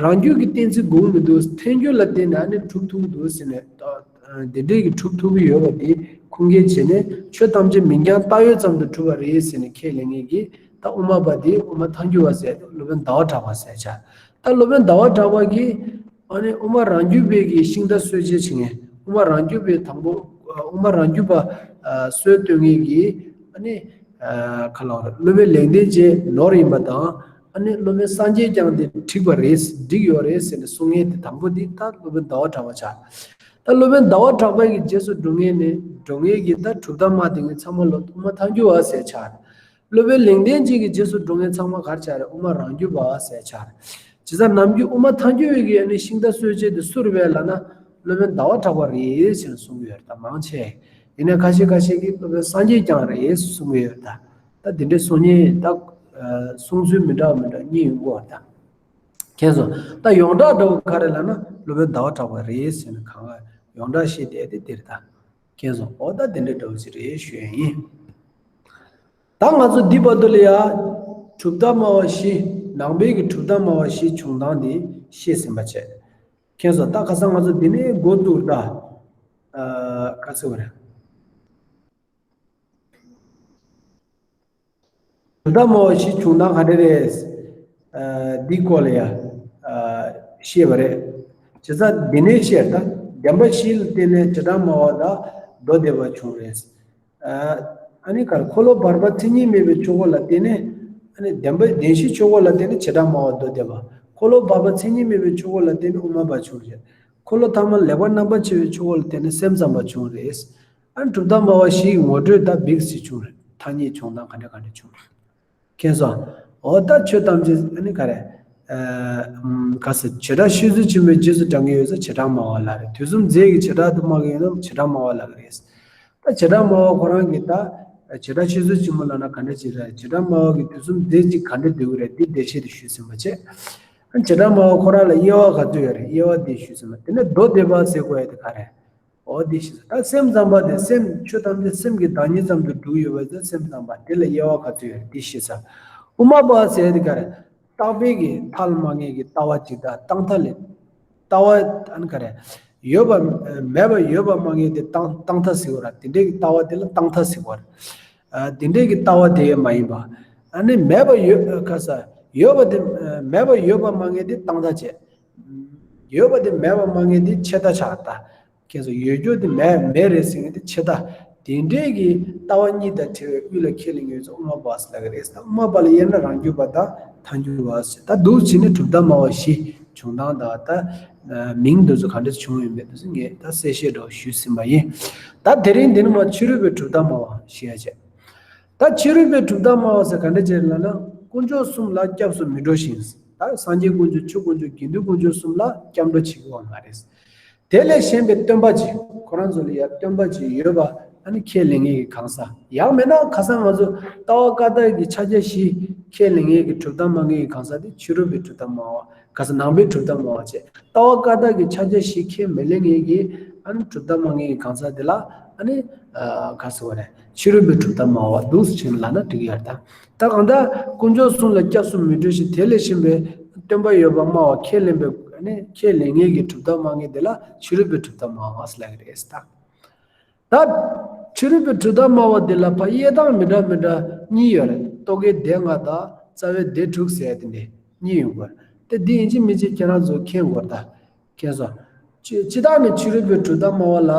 རང་རྒྱུད་ཀྱི་གཏན་ཚིགས་དགོས་མི་འདུག་ཐལ་འགྱུར་ལ་བརྟེན་ནས་ཨ་ནི་གྲུབ་ཐུབ་ཀྱི་འདུག་ཟེར་ནས། དེ་འདྲས་ཀྱི་གྲུབ་ཐུབ་ཀྱི་ཡོད་པ་དེ་ཁུངས་སྐྱེལ་བྱས་ནས། ཆོས་ཐམས་ཅད་མིང་རྐྱང་བཏགས་ཡོད་ཙམ་དུ་གྲུབ་པ་རེད་ཟེར་ནས་ཁས་ལེན་མཁན་གྱི་ད་དབུ་མ་པ་དེ་དབུ་མ་ཐལ་འགྱུར་བ་ཟེར། སློབ་དཔོན་ཟླ་བ་གྲགས་པ་ཟེར་བྱ། ད་སློབ་དཔོན་ཟླ་བ་གྲགས་པ་གིས་ཨ་ནི་དབུ་མ་རང་རྒྱུད་པའི་གི་ཤིང་རྟ་གསོད་བྱེད་བྱེད་མཁན། དབུ་མ་རང་རྒྱུད་པའི་དང་པོ། དབུ་མ་རང་རྒྱུད་པ་སྲོལ་གཏོད་མཁན་གྱི་ཨ་ནི། ཁ་ལོ་རེད། སློབ་དཔོན་ལེགས་ལྡན་རྗེ་ནོར་ཡིན་པ་དང་། ཨ་ནི་སློབ་དཔོན་སངས་རྒྱས་ཀྱང་དེ་འགྲིག་པ་རེད། འགྲིག་ཡོད་རེད་ཟེར་ནས་གསུང་མཁན་དེ་དང་པོ་དེ་ད་སློབ་དཔོན་ཟླ་བ་གྲགས་པ་ཆགས། ད་སློབ་དཔོན་ཟླ་བ་གྲགས་པ་གི་རྗེས་སུ་འགྲོ་མཁན་ནི་འགྲོ་མཁན་གྱི་ད་གྲུབ་མཐའ་སྨྲ་བསྡད་མཁན་ཚང་མ་ལ་དབུ་མ་ཐལ་འགྱུར་བ་ཟེར་ཆགས། སློབ་དཔོན་ལེགས་ལྡན་འབྱེད་ཀྱི་རྗེས་སུ་འགྲོ་མཁན་ཚང་མ་ག་རེ་ཆགས་རེད། དབུ་མ་རང་རྒྱུད་པ་ཟེར་ཆགས་རེད། བྱས་ཙང་ནམ་རྒྱུན་དབུ་མ་ཐལ་འགྱུར་བའི་གི་ཨ་ནི་ཤིང་རྟ་གསོད་བྱེད་དེ་སུ་རེད་པས་ལབ་ན། སློབ་དཔོན་ཟླ་བ་གྲགས་པ་རེད་ཟེར་ནས་གསུང་གི་ཡོད་རེད་ད་མང་ཆེ། ཡིན་ནའི་ཁ་ཤས་ཁ་ཤས་ཀྱིས་སློབ་དཔོན་སངས་རྒྱས་ཀྱང་རེད་གསུང་གི་ཡོད་རེད་ད། ད་དེ་འདྲའི་གསུང་མཁན་ད་གསུང་ཚུལ་མི་འདྲ་བ་མི་འདྲ་བ་གཉིས་ཡོང་གི་ཡོད་རེད་ད། མཁྱེན་སོང་། ད་ཡོངས་གྲགས་འདྲ་བོ་ག་རེ་ལབ་ན་སློབ་དཔོན་ཟླ་བ་གྲགས་པ་རེད་ཟེར་ནས་གང་ག་ཡོངས་གྲགས་བཤད་བསྡད་དེ་དེ་རེད་ད། མཁྱེན་སོང་། འོ་ད་དེ་འདྲ་འདྲ་བོ་ཞིག་རེད་ཞུ་ཡ་ཡིན། ད་ང་ཚོ་འདི་བར་དུ་ལ་ཡ། གྲུབ་མཐའ་སྨྲ་བ་བཞི། ནང་པའི་གི་གྲུབ་མཐའ་སྨྲ་བ་བཞི་བྱུང་སྟངས་འདི་བཤད་ཟིན་པ་བྱས། མཁྱེན་སོང་། ད་ཁ་སང་ང་ཚོ་འདི་ནས་འགོ་བཙུགས་ད། ཨ། ག་ཚོད་རེད། གྲུབ་མཐའ་སྨྲ་བ་བཞི་བྱུང་སྟངས་ག་འདྲ་རེད། ཨ། འདི་སྐོར་ལ་ཡ། ཨ། བཤད་པ་རེད། བྱས་ཙང་འདི་ནས་བཤད་ད། བདེན་པ་བཞི་ལ་བརྟེན་ནས་བྱེ་བྲག་སྨྲ་བ་དང་མདོ་སྡེ་པ་བྱུང་རེད། ཨ་ནི་གར་འཁོར་ལོ་བར་པ་མཚན་ཉིད་མེད་པའི་ཆོས་འཁོར་ལ་བརྟེན་ནས། ཨ་ནི་བདེན་པ་བདེན་བཞིའི་ཆོས་འཁོར་ལ་བརྟེན་ནས་བྱེ་བྲག་སྨྲ་བ་མདོ་སྡེ་པ། འཁོར་ལོ་བར་པ་མཚན་ཉིད་མེད་པའི་ཆོས་འཁོར་ལ་བརྟེན་ནས་དབུ་མ་པ་བྱུང་རེད། འཁོར་ལོ་ཐ་མ་ལེགས་པ་རྣམ་པར་ཕྱེ་བའི་ཆོས་འཁོར་ལ་བརྟེན་ནས་སེམས་ཙམ་པ་བྱུང་རེད། ཨ་ནི་གྲུབ་མཐའ་སྨྲ་བ་བཞི་ཡི་ངོ་སྤྲོད་ད་བིག་སི་བྱུང་རེད། ཐ་སྙད་བྱུང་སྟངས་ག་འདྲ་ག་འདྲ་བྱུང་རེད། མཁྱེན་སོང་། འོ་ད་ཆོས་ཐམས་ཅད་ཨ་ནི་ག་རེ། ཨ། ག་ཟེར། བྱེ་བྲག་ཤེས་ཚོལ་ཆེན་པོའི་རྗེས་སུ་འབྲང་གི་ཡོད་ཙང་བྱེ་བྲག་སྨྲ་བ་ལ་རེད། དུས་གསུམ་རྫས་ཀྱི་བྱེ་བྲག་ཏུ་སྨྲ་གི་ཡོད་ན་བྱེ་བྲག་སྨྲ་བ་ལ་རེད། ད་བྱེ་བྲག་སྨྲ་བ་ཁོ་རང་གིས་ད་བྱེ་བྲག་ཤེས་ཚོལ་ཆེན་པོ་ལབ་ན་ག་འདྲ་ཅིག་རེད། བྱེ་བྲག་སྨྲ་བ་གིས་དུས་གསུམ་རྫས་གཅིག་ག་འདྲ་འདོད་ཀྱི་རེད། འདི་འགྲེལ་བཤད་དུ་ཞུས་ཟིན་པ་བྱས། ཨ། བྱེ་བྲག་སྨྲ་བ་ཁོ་རང་ལ་དབྱེ་བ་ག་ཚོད་ཡོད་རེད། དབྱེ་བ་འདི་ཞུས་ཟིན་པ། དེ་ནས་མདོ་སྡེ་པ་ཟེར་དགོས་ཡ་དེ་ག་རེད། འོ་འདི་ཤེས་ས། ད་སེམས་ཙམ་པ་དེ་སེམས་ཆོས་ཐམས་ཅད་སེམས་ཀྱི་བདག་ཉིད་ཙམ་དུ་འགྲོ་གི་ཡོད་པ་དེ་སེམས་ཙམ་པ་དེ་ལ་དབྱེ་བ་ག་ཚོད་ཡོད་རེད་འདི་ཤེས་ས། དབུ་མ་པ་ཟེར་དེ་ག་རེད། རྟག་པའི་གི་མཐའ་ལ་སྨྲ་མཁན་གྱི་ལྟ་བ་གཅིག་དང་རྟག་མཐའ་ལས། ལྟ་བ་ཨ་ནི་ག་རེ། ཡོད་པ་མེད་པ་ཡོད་པ་སྨྲ་མཁན་དེ་རྟག་རྟག་མཐའ་ཟེར་བ་ར། དེ་འདྲའི་གི་ལྟ་བ་དེ་ལ་རྟག་མཐའ་ཟེར་བ་ར། ཨ། དེ་འདྲའི་གི་ལྟ་བ་དེ་ཡང་མ་ཡིན་པ། ཨ་ནི་མེད་པ་ཡོད་ག་ས། ཡོད་པ་དེ་མེད་པ་ཡོད་པ་སྨྲ་མཁན་དེ་རྟག་མཐའ་བྱས། ཡོད་པ་དེ་མེད་པ་སྨྲ་མཁན་དེ་ཆད་མཐའ་ཆགས་ལྟ། ཁྱེད་ཚོ་ཡོད་རྒྱུ་དེ་མེད་མེད་རེད་ཟེར་མཁན་དེ་ཆད་མཐའ། དེ་འདྲའི་གི་ལྟ་བ་གཉིས་དང་བྲལ་བའི་དབུས་ལ་ཁས་ལེན་མཁན་ཚོ་དབུ་མ་པ་ཟེར་ལབ་ཀྱི་རེད། དབུ་མ་པ་ལ་དབྱེ་ན་རང་རྒྱུད་པ་དང་ཐལ་འགྱུར་བ་ཟེར། ད་འདུག་བྱས་ནས་གྲུབ་མཐའ་སྨྲ་བ་བཞི་བྱུང་སྟངས་དང་། ད་མིང་འདི་ཚོ་ག་འདྲ་བྱུང་ཡོད་མེད་འདི་ཚོ་ངས་ད་གསལ་བཤད་འདྲ་བོ་ཞུས་ཟིན་པ་ཡིན། ད་དེ་རིང་འདི་ནས་མར་ཕྱི་རོལ་པའི་གྲུབ་མཐའ་སྨྲ་བ་བཤད་ཡ་བྱས། ད་ཕྱི་རོལ་པའི་གྲུབ་མཐའ་སྨྲ་བ་ཟེར་ག་འདྲ་བྱས་ལབ་ན། དཀོན་མཆོག་གསུམ་ལ་སྐྱབས་སུ་མི་འགྲོ་ཞིང་། ད་སངས་རྒྱས་དཀོན་མཆོག་ཆོས་དཀོན་མཆོག་དགེ་འདུན་དཀོན་མཆོག་གསུམ་ལ་སྐྱབས་འགྲོ་བྱེད་ཀྱི་ཡོད་མ་རེད། དེ་ལས་གཞན་པའི་སྟོན་པ་ཅིག་ཁོ་རང་ཚོ་ལ་ཡང་སྟོན་པ་ཅིག་ཡོད་པ་ཨ་ནི་ཁས་ལེན་མཁན་གྱི་གང་ཟག་ཡང་མིན་ན་ཁ་སང་ང་ཚོ་ལྟ་བ་བཀའ་རྟགས་ཀྱི་ཕྱག་རྒྱ་བཞི་ཁས་ལེན་མཁན་གྱི་གྲུབ་མཐའ་སྨྲ་མཁན་གྱི་གང་ཟག་དེ་ཕྱི་རོལ་པའི་གྲུབ་མཐའ་སྨྲ་བ། ག་ས་ནང་པའི་གྲུབ་མཐའ་སྨྲ་བ་བྱས། ལྟ་བ་བཀའ་རྟགས་ཀྱི་ཕྱག་རྒྱ་བཞི་ཁས་མི་ལེན་མཁན་གྱི་ཨ་ནི་གྲུབ་མཐའ་སྨྲ་མཁན་གྱི་གང་ཟག་དེ་ལ་ཨ་ནི་ག་ཟེར་བ་རེད། ཕྱི་རོལ་པའི་གྲུབ་མཐའ་སྨྲ་བ་འདུག་སེ་བྱས་ལབ་ན་འགྲིག་གི་ཡོད་རེད་ད། ད་གང་ལྟར་དཀོན་མཆོག་གསུམ་ལ་སྐྱབས་སུ་མི་འགྲོ་ཞིང་། དེ་ལས་གཞན་པའི་སྟོན་པ་ཡོད་པར་སྨྲ་བ་ཁས་ལེན་པའི་ཨ་ནི་ཁས་ལེན་མཁན་གྱི་གྲུབ་མཐའ་སྨྲ་མཁན་དེ་ལ་ཕྱི་རོལ་པའི་གྲུབ་མཐའ་སྨྲ་བ་ཟེར་ལབ་ཀྱི་རེད་ད། ད་ཕྱི་རོལ་པའི་གྲུབ་མཐའ་སྨྲ་བ་འདི་ལ་ཕར་དབྱེ་སྟངས་མི་འདྲ་མི་འདྲ་གཉིས་ཡོད་རེད། རྟོག་གེ་སྡེ་ལྔ་དང་རྩ་བའི་སྡེ་དྲུག་ཟེར་དེ་འདྲ་གཉིས་ཡོད་དགོས་རེད། དེ་འདི་ཡིན་གཅིག་མིན་གཅིག་ཁྱེད་རང་ཚོ་མཁྱེན་དགོས་རེད་ད། མཁྱེན་སོང་། སྤྱི་སྤྱི་བཏང་ནས་ཕྱི་རོལ་པའི་གྲུབ་མཐའ་སྨྲ་བ་ལ་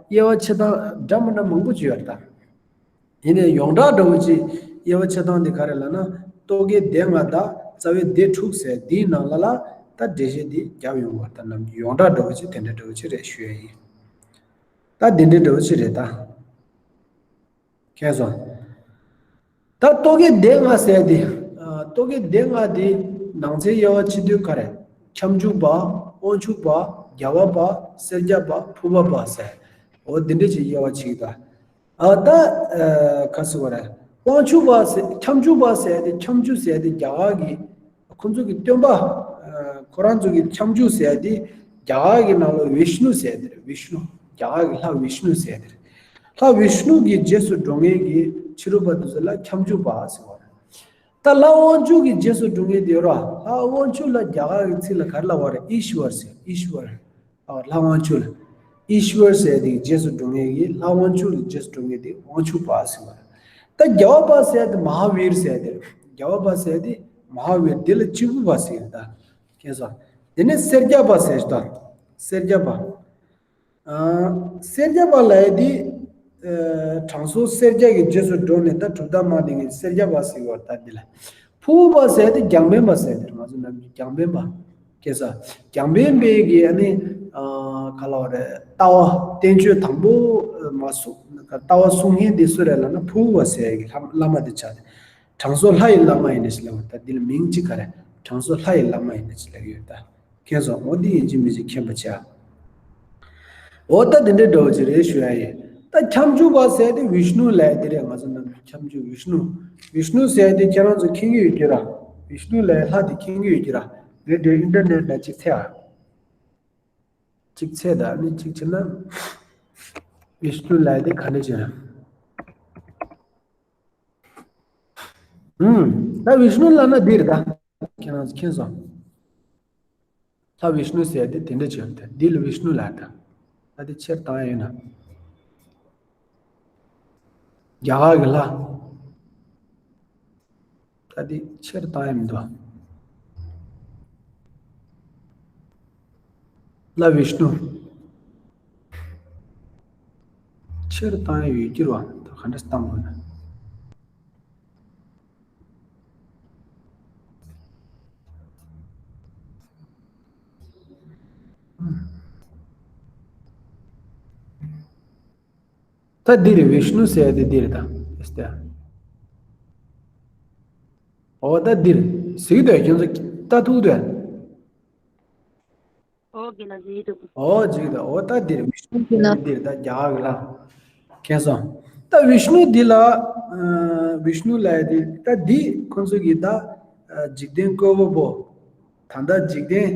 དབྱེ་བ་ཕྱེ་སྟངས་འདྲ་མི་འདྲ་མང་པོ་ཅིག་ཡོད་རེད་ད། ཡིན་ནའི་ཡོངས་གྲགས་འདྲ་བོ་ཅིག་དབྱེ་བ་ཕྱེ་སྟངས་དེ་ག་རེ་ལབ་ན། རྟོག་གེ་སྡེ་ལྔ་དང་རྩ་བའི་སྡེ་དྲུག་ཟེར་འདིའི་ནང་ལ་ལ་ ད་འགྲེལ་བཤད་འདི་རྒྱབ་ཡོང་བ་ད་ནམ་རྒྱུན་ཡོངས་གྲགས་འདྲ་བོ་ཅིག་དེ་འདྲ་འདྲ་བོ་ཅིག་རེད་ཞུ་ཡ་ཡིན། ད་འདི་འདྲ་འདྲ་བོ་ཅིག་རེད་ད། མཁྱེན་སོང་། ད་རྟོག་གེ་སྡེ་ལྔ་ཟེར་ཏེ། ཨ། རྟོག་གེ་སྡེ་ལྔ་དེ་ནང་ཚན་དབྱེ་བ་ཕྱེ་དུས་ག་རེ། ཁྱབ་འཇུག་པ། དབང་ཕྱུག་པ། རྒྱལ་བ་པ། སེར་སྐྱ་པ། ཕུར་པ་པ་ཟེར། འོ་འདི་འདྲ་ཅིག་དབྱེ་བ་ཕྱེ་གི་ད། ཨ། ད། ཨ། ག་ཟེར་བ་རེད། དབང་ཕྱུག་པ་ཟེར། ཁྱབ་འཇུག་པ་ཟེར་ཏེ། ཁྱབ་འཇུག་ཟེར་ཏེ་རྒྱ་གར་གྱི་ཁོང་ཚོ་གི་སྟོན་པ། ཨ། ཁོ་རང་ཚོ་གི་ཁྱབ་འཇུག་ཟེར་ཏེ་རྒྱ་གར་གྱི་ནང་ལ་བི་ཤ་ནུ་ཟེར་ཏེ་རེད། བི་ཤ་ནུ། རྒྱ་གར་གྱི་ལྷ་བི་ཤ་ནུ་ཟེར་ཏེ་རེད། ལྷ་བི་ཤ་ནུ་གི་རྗེས་སུ་འགྲོ་མཁན་གྱི་ཕྱི་རོལ་པ་དེ་ཚོ་ལ་ཁྱབ་འཇུག་པ་ཟེར་བ་རེད། ད་ལྷ་དབང་ཕྱུག་གི་རྗེས་སུ་འགྲོ་མཁན་དེ་ར། ལྷ་དབང་ཕྱུག་ལ་རྒྱ་གར་གྱི་ཚིག་ལ་ག་རེ་ལབ་པ་རེད། ཨི་ཤི་ཝར་ཟེར། ཨི་ཤི་ཝར། ཨ། ལྷ་དབང་ཕྱུག་ལ་ཨི་ཤི་ཝར་ཟེར་དེ་རྗེས་སུ་འགྲོ་མཁན་གྱི། ལྷ་དབང་ཕྱུག་ལ་རྗེས་སུ་འགྲོ་མཁན་དེ་དབང་ཕྱུག་པ་ཟེར་བ་རེད། ད་རྒྱལ་བ་པ་ཟེར་དེ་མ་ཧཱ་བིར་ཟེར་དེ་རེད། རྒྱལ་བ་པ་ཟེར་དེ་མ་ཧཱ་བིར་དེ་ལ་གཅིག་པུ་པ་ཟེར་ད། མཁྱེན་སོང་། དེ་ནས་སེར་སྐྱ་པ་ཟེར་ད། སེར་སྐྱ་པ། ཨ། སེར་སྐྱ་པ་ལབ་ཡ་དེ། ཨ། དྲང་སྲོང་སེར་སྐྱ་གི་རྗེས་སུ་འགྲོ་ནས་ད་གྲུབ་མཐའ་མ་དེ་ངས་སེར་སྐྱ་པ་ཟེར་བ་ད་འདི་ལ། ཕུར་པ་ཟེར་དེ་རྒྱང་འཕེན་པ་ཟེར་དེ་རེད། ང་ཚོ་ནམ་རྒྱུན་རྒྱང་འཕེན་པ། མཁྱེན་སོང་། རྒྱང་འཕེན་པའི་གི་ཨ་ནི། ཨ། ག་ལབ་རེད། ལྟ་བ། བསྟན་བཅོས་དང་པོ་མ་གསུངས། ལྟ་བ་གསུང་མཁན་དེ་སུ་རེད་ལབ་ན་ཕུར་པ་ཟེར་གི་བླ་མ་དེ་ཆགས་ཏེ། དྲང་སྲོང་ལྷ་ཡི་བླ་མ་ཡིན་ནི་ཞིག་ལབ་པ་ད་འདི་ལ་མིང་གཅིག་ག་རེ། དྲང་སྲོང་ལྷ་ཡི་བླ་མ་ཡིན་ནི་ཞིག་ལབ་ཡོད་ད། མཁྱེན་སོང་། འོ་འདི་ཡིན་གཅིག་མིན་གཅིག་མཁྱེན་པ་བྱ། འོ་ད་འདི་འདྲའི་འདྲ་བོ་ཅིག་རེད་ཞུ་ཡ་ཡིན། ད་ཁྱབ་འཇུག་པ་ཟེར་དེ་བི་ཤ་ནུ་ལབ་ཡ་དེ་རེད། ང་ཚོ་ནམ་རྒྱུན་ཁྱབ་འཇུག་བི་ཤ་ནུ། བི་ཤ་ནུ་ཟེར་དེ་ཁྱེད་རང་ཚོ་མཁྱེན་གྱི་ཡོད་ཀྱི་ར། བི་ཤ་ནུ་ལབ་ཡ་ལྷ་དེ་མཁྱེན་གྱི་ཡོད་ཀྱི་ར། རེད་རེད། ཨིན་ཊར་ནེཊ་ལ་གཅིག་འཚོལ་ཨ། གཅིག་འཚོལ་ད་ནི་གཅིག་བྱས་ན། བི་ཤ་ནུ་ལབ་ཡ་དེ་ག་འདྲ་ཅིག་རེད། ཨུམ། ད་བི་ཤ་ནུ་ལབ་ན་འདི་རེད་ད། ཁྱེད་རང་ཚོ་མཁྱེན་སོང་། ལྷ་བི་ཤ་ནུ་ཟེར་དེ་དེ་འདྲ་བྱས་ཏེ་འདི་ལ་བི་ཤ་ནུ་ལབ་ད། ད་དེ་ཕྱིར་བཏང་ཡ་ཡིན་ན། རྒྱ་གར་གྱི་ལྷ། ད་དེ་ཕྱིར་བཏང་ཡ་མི་འདུག་ལྷ་བི་ཤ་ནུ། ཕྱིར་བཏང་ཡ་ཡོད་ཀྱི་རེད་བ། ད་ག་འདྲ་བཏང་དགོས་ན། ད་འདི་རེད། བི་ཤ་ནུ་ཟེར་ཡ་དེ་འདི་རེད་ད། ཨེ་སྟེ། འོ་ད་འདི་རེད། གཟིགས་འདུག་ཁྱོད་ཚོ་ལྟ་ཐུབ་འདུག་ཨོ་གི་ན་ཟིག་འདུག་ཨོ་ཇིག་ད། ཨོ་ད་འདིར་བི་ཤ་ནུ་ཟེར་འདིར་ད་རྒྱ་གར་གྱི་ལྷ། མཁྱེན་སོང་། ད་བི་ཤ་ནུ་འདི་ལ། ཨ། བི་ཤ་ནུ་ལབ་ཡ་འདི་ད་འདི་ཁོང་ཚོ་གི་ད། ཨ། འཇིག་རྟེན་བཀོད་པ་པོ། ད་ལྟ་འཇིག་རྟེན།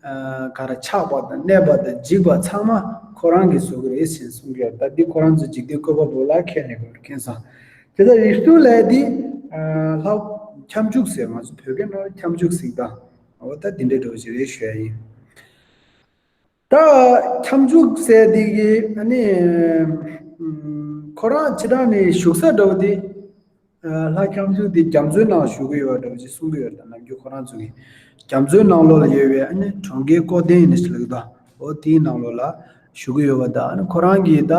ཨ། ག་རེ་ཆགས་པ་དང་གནས་པ་དང་འཇིག་པ་ཚང་མ་ཁོ་རང་གིས་བཟོ་གི་རེད་ཟེར་གསུང་གི་ཡོད། ད་འདི་ཁོ་རང་ཚོ་འཇིག་རྟེན་བཀོད་པ་པོ་ལ་ཁས་ལེན་དགོས། མཁྱེན་སོང་། དེ་ད་བི་ཤ་ནུ་ལབ་ཡ་འདི། ཨ། ལྷ་ཁྱབ་འཇུག་ཟེར། ང་ཚོ་བོད་སྐད་ནང་ཁྱབ་འཇུག་ཟེར་ད། འོ་ད་འདི་འདྲའི་འདྲ་བོ་ཞིག་རེད་ཞུ་ཡ་ཡིན། ད་ཁྱབ་འཇུག་ཟེར་འདི་གི་ཨ་ནི། ཨམ། ཁོ་རང་སྤྱིར་བཏང་ནས་བཞུགས་ས་འདྲ་བོ་དེ། ཨ། ལྷ་ཁྱབ་འཇུག་དེ་རྒྱ་མཚོའི་ནང་བཞུགས་ཀྱི་ཡོད་འདྲ་བོ་ཞིག་གསུང་གི་ཡོད། ད་ནམ་རྒྱུན་ཁོ་རང་ཚོ་གི་རྒྱ་མཚོའི་ནང་ལོགས་ལ་ཡོད་པའི་ཨ་ནི་གྲོང་ཁྱེར་ཀོ་དན་ཡིན་ན་ཞིག་ལ་གི་ད། འོ་དེའི་ནང་ལོགས་ལ་བཞུགས་ཀྱི་ཡོད་པ། ད་ཨ་ནི་ཁོ་རང་གི་ད།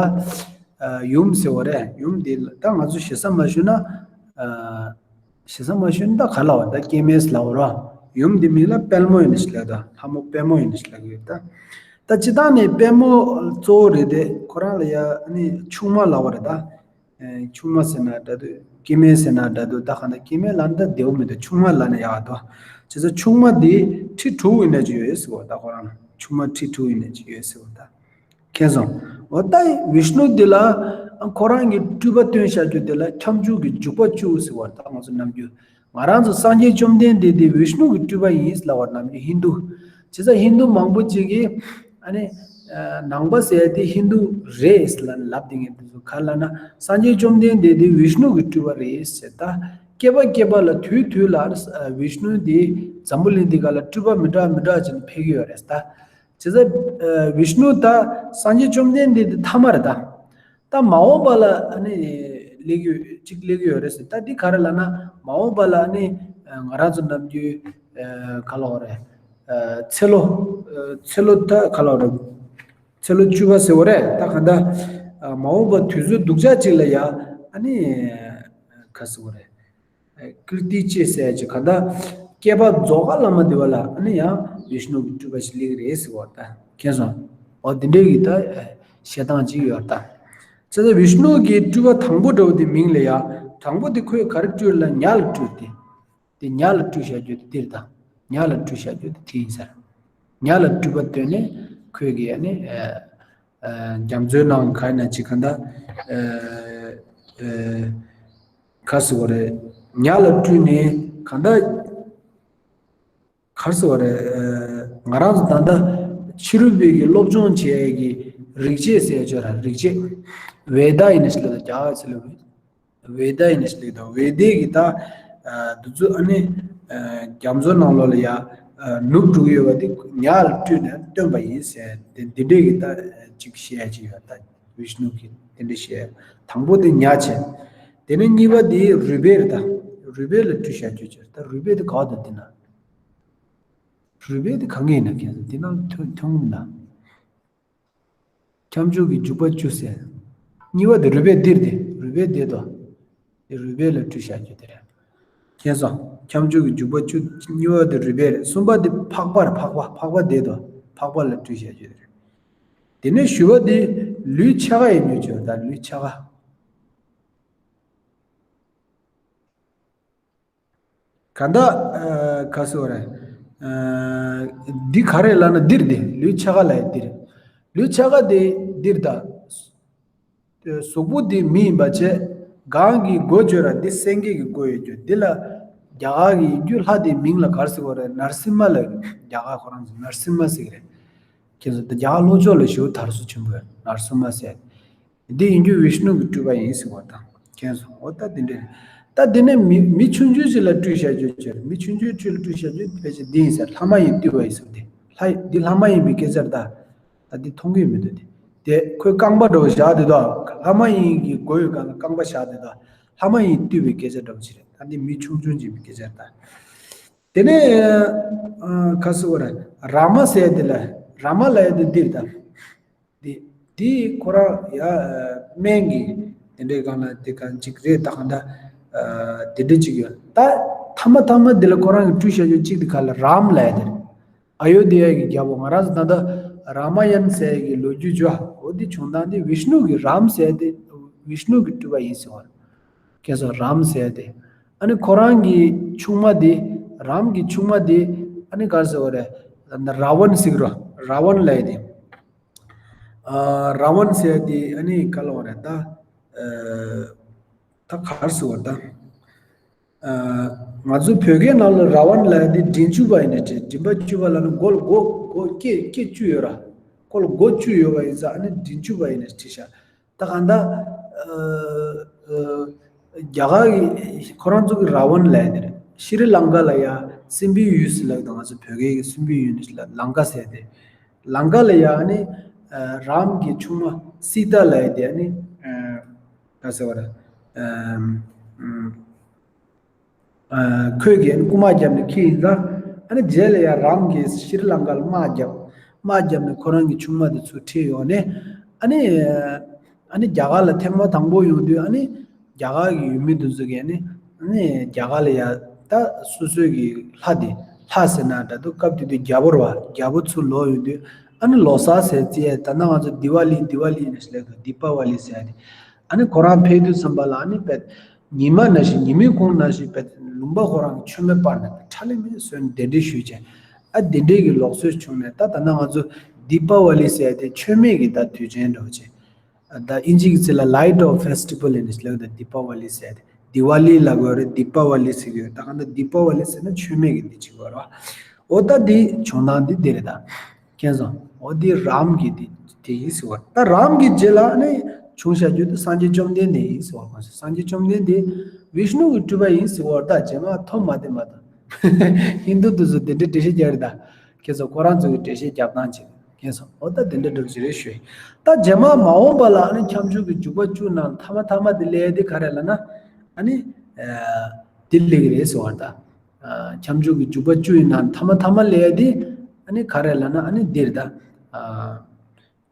ཨ། ཡུམ་ཟེར་བ་རེད། ཡུམ་དེ་ད་ང་ཚོ་ཞེ་ས་མ་ཞུས་ན། ཨ། ཞེ་ས་མ་ཞུས་ན་ད་ག་ལབ་པ། ད་སྐྱེ་དམན་ལབ་པ་ར། ཡུམ་འདི་མིང་ལ་དཔལ་མོ་ཡིན་ནི་ཞིག་ལབ་ད། ལྷ་མོ་དཔལ་མོ་ཡིན་ནི་ཞིག་ལབ་ཀྱི་ཡོད་ད། ད་སྤྱིར་བཏང་ནས་དཔལ་མོ་གཙོ་བོ་རེད་དེ། ཁོ་རང་ལ་ཡ་ཨ་ནི་ཆུང་མ་ལབ་པ་རེད་ད། ཨེ། ཆུང་མ་ཟེར་ན་འདྲ་འདུག་སྐྱེ་དམན་ཟེར་ན་འདྲ་འདུག་ད་གང་ལྟར་སྐྱེ་དམན་ལབ་ན་ད་བདེ་པོ་མི་འདུག་ཆུང་མ་ལབ་ན་ཡག་འདུག་བྱས་ཙང་ཆུང་མ་འདི་ཁྲི་དྲུག་ཡིན་ན་ཅིག་ཡོད་ཟེར་བ། ད་ཁོ་རང་ལ་ཆུང་མ་ཁྲི་དྲུག་ཡིན་ན་ཅིག་ཡོད་ཟེར་བ་ད། མཁྱེན་སོང་། འོ་ད་བི་ཤ་ནུ་འདི་ལ་ཁོ་རང་གི་སྤྲུལ་པ་སྟོན་བྱ་རྒྱུ་དེ་ལ་ཁྱབ་འཇུག་གི་འཇུག་པ་བཅུ་ཟེར་བ། ད་ང་ཚོ་ནམ་རྒྱུན་ང་རང་ཚོ་སངས་རྒྱས་བཅོམ་ལྡན་འདས་དེ་བི་ཤ་ནུ་གི་སྤྲུལ་པ་ཡིན་ལབ་པ་ནམ་རྒྱུན་ཧིན་དུ། བྱས་ཙང་ཧིན་དུ་མང་པོ་ཅིག་གིས་ཨ་ནི། ཨ། ནང་པ་ཟེར་དེ་ཧིན་དུ་རེད་ལབ་ལབ་དེ་ངས་དེ་ཚོ་ག་ལབ་ན། སངས་རྒྱས་བཅོམ་ལྡན་འདས་དེ་བི་ཤ་ནུ་གི་སྤྲུལ་པ་རེད་ཟེར། ད་སྐྱེས་པ་སྐྱེས་པ་ལ་དུས་དུས་ལ་ཨ་བི་ཤ་ནུ་དེ་འཛམ་བུ་གླིང་འདི་ག་ལ་སྤྲུལ་པ་མི་འདྲ་མི་འདྲ་ཅིག་ཕེབས་ཀྱི་ཡོད་རེད་ད། བྱས་ཙང་། ཨ། བི་ཤ་ནུ་ད་སངས་རྒྱས་བཅོམ་ལྡན་འདས་དེ་ཐ་མ་རེད་ད། ད་མ་འོངས་པ་ལ་ཨ་ནི་སླེབས་ཀྱི་ཡོད། གཅིག་སླེབས་ཀྱི་ཡོད་རེད་ཟེར། ད་འདི་ག་རེ་ལབ་ན། མ་འོངས་པ་ལ་ཨ་ནི་ང་རང་ཚོ་ནམ་རྒྱུན། ཨ། ག་ལབ་དགོས་རེད། ཨ། ཚེ་ལོ། ཨ། ཚེ་ལོ་ད་ག་ལབ་དགོས་རེད། ཚེ་ལོ་བཅུ་པ་ཟེར་བ་རེད། ད་ག་ད། ཨ། མ་འོངས་པ་དུས་ཚོད་སྡུག་ཅག་ཅིག་ལ་ཡ་ཨ་ནི། ག་ཟེར་དགོས་རེད། ཀིརྟི་ཅེས་ཟེར་ཅིག་ག་ད། སྐྱེས་པ་རྫོགས་ཀ་ལ་མ་འདི་བ་ལ་ཨ་ནི་ཡང་ བིཤནུ་གི་སྤྲུལ་པ་ཞིག་སླེབས་ཀྱི་རེད་ཟེར་བ་ད་མཁྱེན་སོང་། འོ་དེ་འདྲའི་གི་ད་བཤད་སྟངས་ཅིག་ཡོད་ད། བྱས་ཙང་བིཤནུ་གི་སྤྲུལ་པ་དང་པོ་འདྲ་བོ་དེ་མིང་ལ་ཡ། དང་པོ་དེ་ཁོས་ག་རེ་སྤྲུལ་ལ་ཉ་ལ་སྤྲུལ་ཏེ། དེ་ཉ་ལ་སྤྲུལ་བྱ་རྒྱུ་དེ་འདིར་དང་། ཉ་ལ་སྤྲུལ་བྱ་རྒྱུ་དེ་དེ་ཡིན་ཟེར། ཉ་ལ་སྤྲུལ་པ་བཏོན་ནས་ཁོས་གི་ཨ་ནི་ཨ་ཨ་རྒྱ་མཚོའི་ནང་ག་ན་ཅིག་ག་འདྲ་ཨ་ཨ་ག་ཟེར་བ་རེད། ཉ་ལ་སྤྲུལ་ནས་ག་འདྲ་ག་ཟེར་བ་རེད། ཨ་ང་རང་ཚོ་ད་ལྟ་ཕྱི་རོལ་པའི་གི་སློབ་སྦྱོང་བྱེད་ཡས་ཀྱི་རིག་བྱེད་ཟེར་ཡ་ཅིག་ཡོད་ར། རིག་བྱེད། བེ་ད་ཡིན་ན་ཞིག་ལ་རྒྱ་གར་ཚོ་ལ་བེ། བེ་ད་ཡིན་ནི་ཞིག་ལེགས་དང་། བེ་དའི་གི་ད་ཨ་འདི་ཚོ་ཨ་ནི་ཨ་རྒྱ་མཚོ་ནང་ལོགས་ལ་ཡ་ཨ་ནུབ་འགྲོ་གི་ཡོད་པ་དེ་ཉ་ལ་སྤྲུལ་ནས་བཏོན་པ་ཡིན་ཟེར་དེ་འདི་འདྲའི་གི་ད་ཅིག་བཤད་ཡ་ཅིག་ཡོད། ད་བིཤ་ནུ་གི་དེ་འདྲ་བཤད་ཡ། དང་པོ་དེ་ཉ་བྱས། དེ་ནས་གཉིས་པ་དེ་རུས་སྦལ་རེད། ད་རུས་སྦལ་ལ་སྤྲུལ་བྱ་རྒྱུ་ཅིག་ད་རུས་སྦལ་དེ་ག་བ་དང་དེ་ན། རུས་སྦལ་དེ་གང་གི་ཡིན་ན་མཁྱེན་སོང་། དེ་ནང་ཐོན་ཐོན་གི་མིན་ན། ཁྱབ་འཇུག་གི་འཇུག་པ་བཅུ་ཟེར། གཉིས་པ་དེ་རུས་སྦལ་འདིར་དེ་རུས་སྦལ་འདི་དོ། དེ་རུས་སྦལ་ལ་སྤྲུལ་བྱ་རྒྱུ་དེ་རེད། མཁྱེན་སོང་། ཁྱབ་འཇུག་གི་འཇུག་པ་བཅུ། གཉིས་པ་དེ་རུས་སྦལ་རེད། གསུམ་པ་དེ་ཕག་པ་རེད། ཕག་པ་ཕག་པ་འདི་དོ། ཕག་པ་ལ་སྤྲུལ་བྱ་རྒྱུ་དེ་རེད། དེ་ནས་བཞི་པ་དེ་ལུས་ཕྱེད་ཀ་ཡིན་རྒྱུ་ཅིག་ད་ལུས་ཕྱེད་ཀ། ག་འདྲ་ཨ་ག་ཟེར་བ་རེད། ཨ་འདི་ག་རེ་ལབ་ན་འདིར་དེ་ལུས་ཕྱེད་ཀ་ལབ་ཡ་འདིར། ལུས་ཕྱེད་ཀ་དེ་འདིར་ད། གཟུགས་པོ་འདི་མི་ཡིན་པ་བྱས། གང་གི་མགོ་བརྗོད་ར་འདི་སེང་གེ་གི་མགོ་ཡོད་རྒྱུ་འདི་ལ་རྒྱ་གར་གི་ཡིན་རྒྱུ་ལྷ་དེའི་མིང་ལ་ག་རེ་ཟེར་བ་རེད། ནར་སིམ་མ་ལབ། རྒྱ་གར་ཁོ་རང་ཚོ་ནར་སིམ་མ་ཟེར་གི་རེད། ཁྱེད་ཚོ་ད་རྒྱ་གར་ལྷོ་ཕྱོགས་ལ་ཞེ་པོ་དར་སྲོལ་ཆེན་པོ་ཡོད། ནར་སིམ་མ་ཟེར། འདི་ཡིན་རྒྱུ་བིཤ་ནུ་གི་སྤྲུལ་པ་ཡིན་ཟེར་བ་དང་མཁྱེན་སོང་། འོ་ད་འདི་འདྲ་རེད། ད་འདི་ནས་མི་མི་ཆུང་ཆུང་ཞིག་ལ་སྤྲུལ་བྱ་རྒྱུ་ཅིག་མི་ཆུང་ཆུང་ཁྲོད་ལ་སྤྲུལ་བྱ་རྒྱུ་ཕལ་ཆེར་འདི་ཡིན་ཟེར། ལྷ་མ་ཡིན་བཏུལ་བ་ཡིན་ཟེར། འདི་ལྷ་འདི་ལྷ་མ་ཡིན་པའི་སྐད་ཆ་རེད་ད། ད་འདི་མཐོང་གི་མི་འདུག་དེ་དེ་ཁོས་རྐང་པ་འདྲ་བོ་བཞག་དེ་དོ། ལྷ་མ་ཡིན་གྱི་མགོ་ཡོད་གང་ལ་རྐང་པ་བཞག་དེ་དོ། ལྷ་མ་ཡིན་བཏུལ་བའི་སྐད་ཆ་འདྲ་བོ་ཅིག་རེད། ད་འདི་མི་ཆུང་ཆུང་ཅིག་གི་སྐད་ཆ་རེད་ད། དེ་ནས་ཨ་ག་ཟེར་བ་རེད། རཱ་མ་ཟེར་དེ་ལ་རཱ་མ་ལབ་ཡ་དེ་འདི་རེད་ད། འདི་འདི་ཁོ་རང་ཡ་སྨན་གྱི་དེ་འདྲའི་སྒང་ལ་དེ་གང་ཅིག་རེད། ད་གང་ད་དེ་འདྲ་ཅིག་ཡོད། ད་ཐ་མ་ཐ་མ་འདི་ལ་ཁོ་རང་གི་སྤྲུལ་བྱ་རྒྱུ་གཅིག་དེ་ག་ལ་རཱམ་ལབ་ཡ་དེ་རེད། ཨ་ཡོ་དྷི་ཡ་གི་རྒྱལ་པོ་ང་རང་ཚོ་ད་ལྟ་རཱ་མ་ཡན་ཟེར་ཡ་གི་ལོ་རྒྱུས་བརྗོད། འོ་འདི་བྱུང་སྟངས་འདི་བིཤ་ནུ་གི་རཱམ་ཟེར་ཡ་དེ་བིཤ་ནུ་གི་སྤྲུལ་པ་ཡིན་ཟེར་བ་རེད། ཁྱེད་ཚོ་རཱམ་ཟེར་ཡ་དེ། ཨ་ནི་ཁོ་རང་གི་ཆུང་མ་དེ་རཱམ་གི་ཆུང་མ་དེ་ཨ་ནི་ག་རེ་ཟེར་བ་རེད། ད་ལྟ་རཱ་ཝན་ཟེར་གི་རོ། རཱ་ཝན་ལབ་ཡ་དེ། ཨ་རཱ་ཝན་ཟེར་ཡ་དེ་ཨ་ནི་ག་ལབ་དགོས་རེད་ད། ཨ་ད་ག་རེ་ཟེར་བ་ད། ཨ་ང་ཚོ་བོད་སྐད་ནང་ལ་རཱ་ཝན་ལབ་ཡ་དེ་མགྲིན་བཅུ་པ་ཡིན་ནའི་འདྲ། མགྲིན་པ་བཅུ་པ་ལབ་ན་མགོ་ལ་མགོ་མགོ་སྐེ་སྐེ་བཅུ་ཡོད་ར། ཁོ་ལ་མགོ་བཅུ་ཡོད་པ་ཡིན་ཙང་ཨ་ནི་མགྲིན་བཅུ་པ་ཡིན་ནའི་འདྲ་ཤག་ད་གང་ལྟར་ཨ་ཨ་རྒྱ་གར་གི་ཁོ་རང་ཚོ་གི་རཱ་ཝན་ལབ་ཡ་དེ་རེད། ཤྲི་ལང་ཀ་ལ་ཡ་སྲིན་པོའི་ཡུལ་ཟེར་ལབ་ཀྱི་འདུག་ང་ཚོ་བོད་སྐད་ཀྱི་སྲིན་པོའི་ཡུལ་ནི་ལ་ལང་ཀ་ཟེར་ཏེ། ལང་ཀ་ལ་ཡ་ནི་ཨ་རཱམ་གྱི་ཆུང་མ་སི་ཏཱ་ལབ་ཡ་དེ་ནི་ཨ་ག་ཟེར་བ་རེད། ཨ་ཨ་ཁོས་ཀྱིས་རྐུ་མ་བརྒྱབ་ནས་ཁྱེར་ཡིན་ཙང་། ཨ་ནི་རྗེས་ལ་ཡ་རཱམ་གྱིས་ཤྲི་ལང་ཀ་ལ་དམག་བརྒྱབ། དམག་བརྒྱབ་ནས་ཁོ་རང་གི་ཆུང་མ་དེ་ཚུར་ཁྲིད་ཡོང་ནས། ཨ་ནི་ཨ་ནི་རྒྱ་གར་ལ་ཐེངས་མ་དང་པོ་ཡོང་དུས་ཨ་ནི་རྒྱ་གར་གྱི་ཡུལ་མི་དེ་ཚོ་གིས་ཨ་ནི་ཨ་ནི་རྒྱ་གར་ལ་ཡ་ད་སོ་སོའི་གི་ལྷ་དེ་ལྷ་ཟེར་ན་འདྲ་འདུག་སྐབས་དེ་དུས་རྒྱལ་པོ་རེད་བ། རྒྱལ་པོ་ཚུར་ལོག་ཡོང་དུས་ཨ་ནི་ལོ་གསར་ཟེར་རྩིས་ཡས། ད་ནང་ང་ཚོ་དི་ཝ་ལི་དི་ཝ་ལི་ནས་ལབ་དུས་དི་པ་ཝ་ལི་ཟེར་ཡ་དེ། ཨ་ནི་ཁོ་རང་ཕེབས་དུས་ཙམ་པ་ལ་ཨ་ནི་བེད། ཉི་མ་ནང་བཞིན་ཉི་མའི་གུང་ནང་བཞིན་བེད་ལུང་པ་ཁོ་རང་གི་མཆོད་མེ་སྤར་ནས་ཁྲ་ལེ་མེ་བཟོས་ནས་གདན་འདྲེན་ཞུས་བྱས། ཨ་གདན་འདྲེན་གྱི་ལུགས་སྲོལ་བྱུང་ནས་ད་ད་ནང་ང་ཚོ་དི་པ་ཝ་ལི་ཟེར་ཡ་དེ་མཆོད་མེ་གི་ད་དུས་ཆེན་འདྲ་བོ་བྱས། ཨ་ད་ཨིན་ཇི་གི་ཚིག་ལ་Light of Festival ཡིན་ནས་ལབ་ད་དི་པ་ཝ་ལི་ཟེར་ཡ་དེ། དི་ཝ་ལི་ལབ་དགོས་རེད། དི་པ་ཝ་ལི་ཟེར་གི་ཡོད། ད་ག་ད་དི་པ་ཝ་ལི་ཟེར་ན་མཆོད་མེ་གི་འདི་ཅིག་ཡོད་རེད་བ། འོ་ད་འདི་བྱུང་སྟངས་འདི་འདི་རེད་ད། མཁྱེན་སོང་། འོ་འདི་རཱམ་གྱི་འདི་དེ་ཡིན་ཟེར་བ། ད་རཱམ་གྱི་རྗེས་ལ་ནི་བྱུང་བྱ་རྒྱུ་དེ་སངས་རྒྱས་བཅོམ་ལྡན་འདས་ཡིན་ཟེར་བ། གོང་ས་སངས་རྒྱས་བཅོམ་ལྡན་འདས་བིཤ་ནུ་གི་སྤྲུལ་པ་ཡིན་ཟེར་བ། ད་རྗེས་མ་ཐོབ་མ་དེ་མ་ད། ཧིན་དུ་དེ་ཚོ་དེ་འདྲའི་འགྲེལ་བཤད་རྒྱག་རེད་ད། ཁྱེད་ཚོ་ཁོ་རང་ཚོ་གི་འགྲེལ་བཤད་རྒྱབ་སྟངས་བྱེད། མཁྱེན་སོང་། འོ་ད་དེ་འདྲ་འདྲ་ཞིག་རེད་ཞུ། ད་རྗེས་མ་མ་འོངས་པ་ལ་ཨ་ནི་ཁྱབ་འཇུག་གི་འཇུག་པ་བཅུ་ནང་ཐ་མ་ཐ་མ་དེ་ལས་དེ་ག་རེ་ལབ་ན། ཨ་ནི་ཨ་དེ་ལས་གི་རེད་ཟེར་བ་ད། ཨ་ཁྱབ་འཇུག་གི་འཇུག་པ་བཅུ་ཡི་ནང་ཐ་མ་ཐ་མ་ལས་དེ་ཨ་ནི་ག་རེ་ལབ་ན། ཨ་ནི་འདིར་ད་ཨ་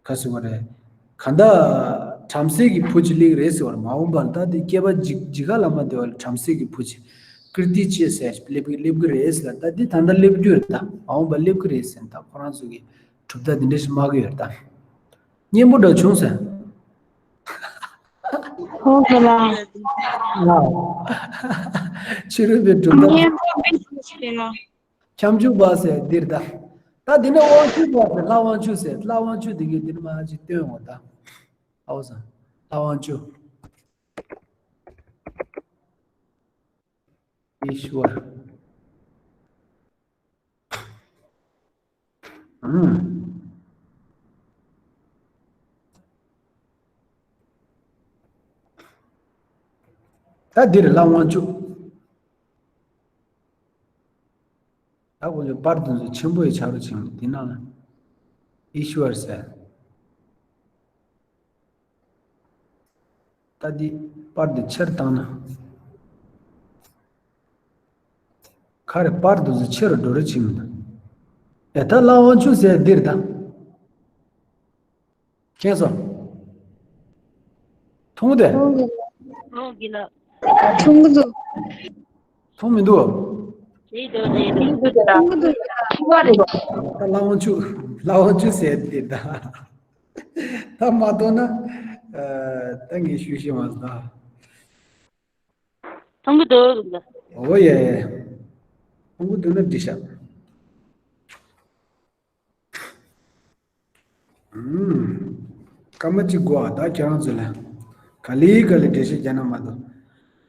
ག་ཟེར་བ་རེད། གང་ལྟར་བྲམ་ཟེ་གི་བུ་ཅིག་སླེབས་རེད་ཟེར་བ་རེད། མ་འོངས་པ་ལ་ད་དེ་སྐྱེས་པ་འཇིག་འཇིགས་ཁ་ལ་མ་བདེ་བ་ལ་བྲམ་ཟེ་གི་བུ་ཅིག་ཀིརྟི་ཅེས་ཟེར་སླེབས་ཀྱི་སླེབས་ཀྱི་རེད་ཟེར། ད་འདི་ད་ལྟ་སླེབས་རྒྱུ་རེད། ད་མ་འོངས་པ་སླེབས་ཀྱི་རེད་ཟེར། ད་ཁོ་རང་ཚོ་གི་གྲུབ་མཐའ་འདི་འདྲ་ཞིག་སྨྲ་གི་ཡོད་རེད། ད་སྙན་པོ་འདྲ་བྱུང་ཟེར། ཧོ་གི་ལ། ཕྱི་རོལ་པའི་གྲུབ་མཐའ། སྙན་པོ་བི་ཤི་ལ། ཁྱབ་འཇུག་པ་ཟེར་འདིར་ད། ད་འདི་ནས་དབང་ཕྱུག་པ་ཟེར། ལྷ་དབང་ཕྱུག་ཟེར། ལྷ་དབང་ཕྱུག་འདི་གི་འདིར་མ་ཅིག་སྟོན་འོ་ད། ཨའོ་ཟེར། ལྷ་དབང་ཕྱུག་ཨིཤ་ཝར། ཨུམ། ད་འདིར་ལྷ་དབང་ཕྱུག་ད་ཁོ་ཚོའི་པར་དེ་ཚོ་ཆེན་པོ་ཡི་ཆ་རུ་ཕྱིན། འདི་ནང་ལ་ཨིཤ་ཝར་ཟེར། ད་འདི་པར་འདི་ཆེར་བཏང་ན། ཁ་རེ་པར་འདི་ཚོ་ཆེ་རུ་འགྲོ་རུ་ཕྱིན་མི་འདུག་ཨེ་ད་ལྷ་དབང་ཕྱུག་ཟེར་འདིར་ད། མཁྱེན་སོང་། མཐོང་དེ། མཐོང་གི་ལ། མཐོང་གི་འདུག་མཐོང་མི་འདུག་རེད་འདུག་རེད་འདུག་མཐོང་གི་འདུག་ད་ལྷ་དབང་ཕྱུག་ལྷ་དབང་ཕྱུག་ཟེར་འདིར་ད། ད་མ་མཐོང་ན། ཨ། ད་ངས་ཞུ་ཤེས་མ་སོང་ད། མཐོང་གི་འདུག་ཨོ་ཡེ། མཐོང་གི་འདུག་ན་འགྲིག་ཤག་ཨུམ། སྐར་མ་གཅིག་དགོས་ཨ། ད་ཁྱེད་རང་ཚོ་ལ་ག་ལེ་ག་ལེ་འགྲེལ་བཤད་རྒྱག་ན་མ་གཏོགས།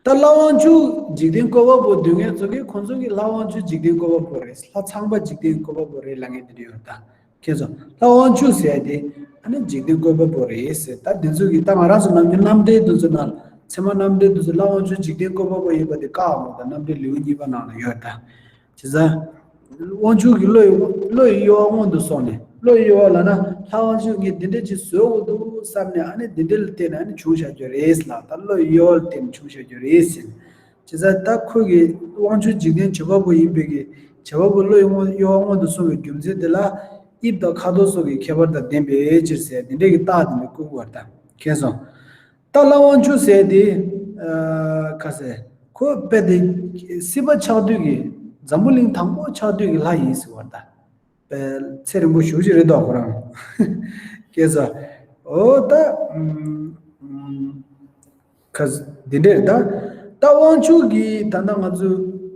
ད་ལྷ་དབང་ཕྱུག་འཇིག་རྟེན་བཀོད་པ་པོ་འདོད་མཁན་ཚོ་གིས་ཁོང་ཚོ་གིས་ལྷ་དབང་ཕྱུག་འཇིག་རྟེན་བཀོད་པ་པོ་རེད། ལྷ་ཚངས་པ་འཇིག་རྟེན་བཀོད་པ་པོ་རེད་ལབ་མཁན་དེ་འདྲ་ཡོད་རེད་ད། ཁྱེད་ཚོ་ལྷ་དབང་ཕྱུག་ཟེར་ཡ་དེ་ཨ་ནི་འཇིག་རྟེན་བཀོད་པ་པོ་རེད་ཟེར། ད་དེ་ཚོ་གིས་ད་ང་རང་ཚོ་ནམ་རྒྱུན་རྣམ་འགྲེལ་དེ་ཚོ་ནང་ཚད་མ་རྣམ་འགྲེལ་དེ་ཚོ་ལྷ་དབང་ཕྱུག་འཇིག་རྟེན་བཀོད་པ་པོ་ཡིན་པ་དེ་བཀག་འོང་ད། རྣམ་འགྲེལ་ལེའུ་གཉིས་པ་ནང་ལ་ཡོད་ད། བྱས་ཙང་། དབང་ཕྱུག་གི་བློ་ཡི་བློ་ཡི་གཡོ་བ་སྔོན་དུ་སོང་ནས། བློ་ཡི་གཡོ་བ་ལབ་ན་ལྷ་དབང་ཕྱུག་གིས་འདི་འདྲ་ཅིག་བཟོ་དགོས་འདུག་བསམ་ནས། ཨ་ནི་འདི་འདྲ་ལ་བརྟེན་ནས་ཨ་ནི་བྱུང་བཞག་རྒྱུ་རེད་ལབ། ད་བློ་ཡི་གཡོ་བ་ལ་བརྟེན་ནས་བྱུང་བཞག་རྒྱུ་རེད་ཟེར། བྱས་ཙང་ད་ཁོ་གིས་དབང་ཕྱུག་འཇིག་རྟེན་བྱེད་པ་པོ་ཡིན་པའི་གི་བྱེད་པ་པོ་བློ་ཡི་སྔོན་གཡོ་བ་སྔོན་དུ་སོང་བའི་རྒྱུ་མཚན་དེ་ལ་དབྱིབས་དང་ཁ་དོག་སོགས་ཀྱི་ཁྱད་པར་དང་ལྡན་པའི་ཕྱིར་ཟེར། འདི་འདྲའི་གི་རྟགས་དེ་འདྲ་བཀོད་པར་ད་མཁྱེན་སོང་། ད་ལྷ་དབང་ཕྱུག་ཟེར་དེ། ཨ། ཁ་ཟེར། ཁོ་དཔེ་དེ་སྲིད་པ་ཆགས་དུས་ཀྱི་འཛམ་བུ་གླིང་དང་པོ་ཆགས་དུས་ཀྱི་ལྷ་ཡིན་ཟེར་བ་ད། དཔེ་ཚེ་རིང་པོ་ཞེ་ཅིག་རེད་དོ་ཁོ་རང་། ཁྱེད་ཚོ། འོ་ད། ཨུམ། ཁ་ཟེར་འདི་འདྲ་རེད་ད། ད་དབང་ཕྱུག་གིས་ད་ལྟ་ང་ཚོ།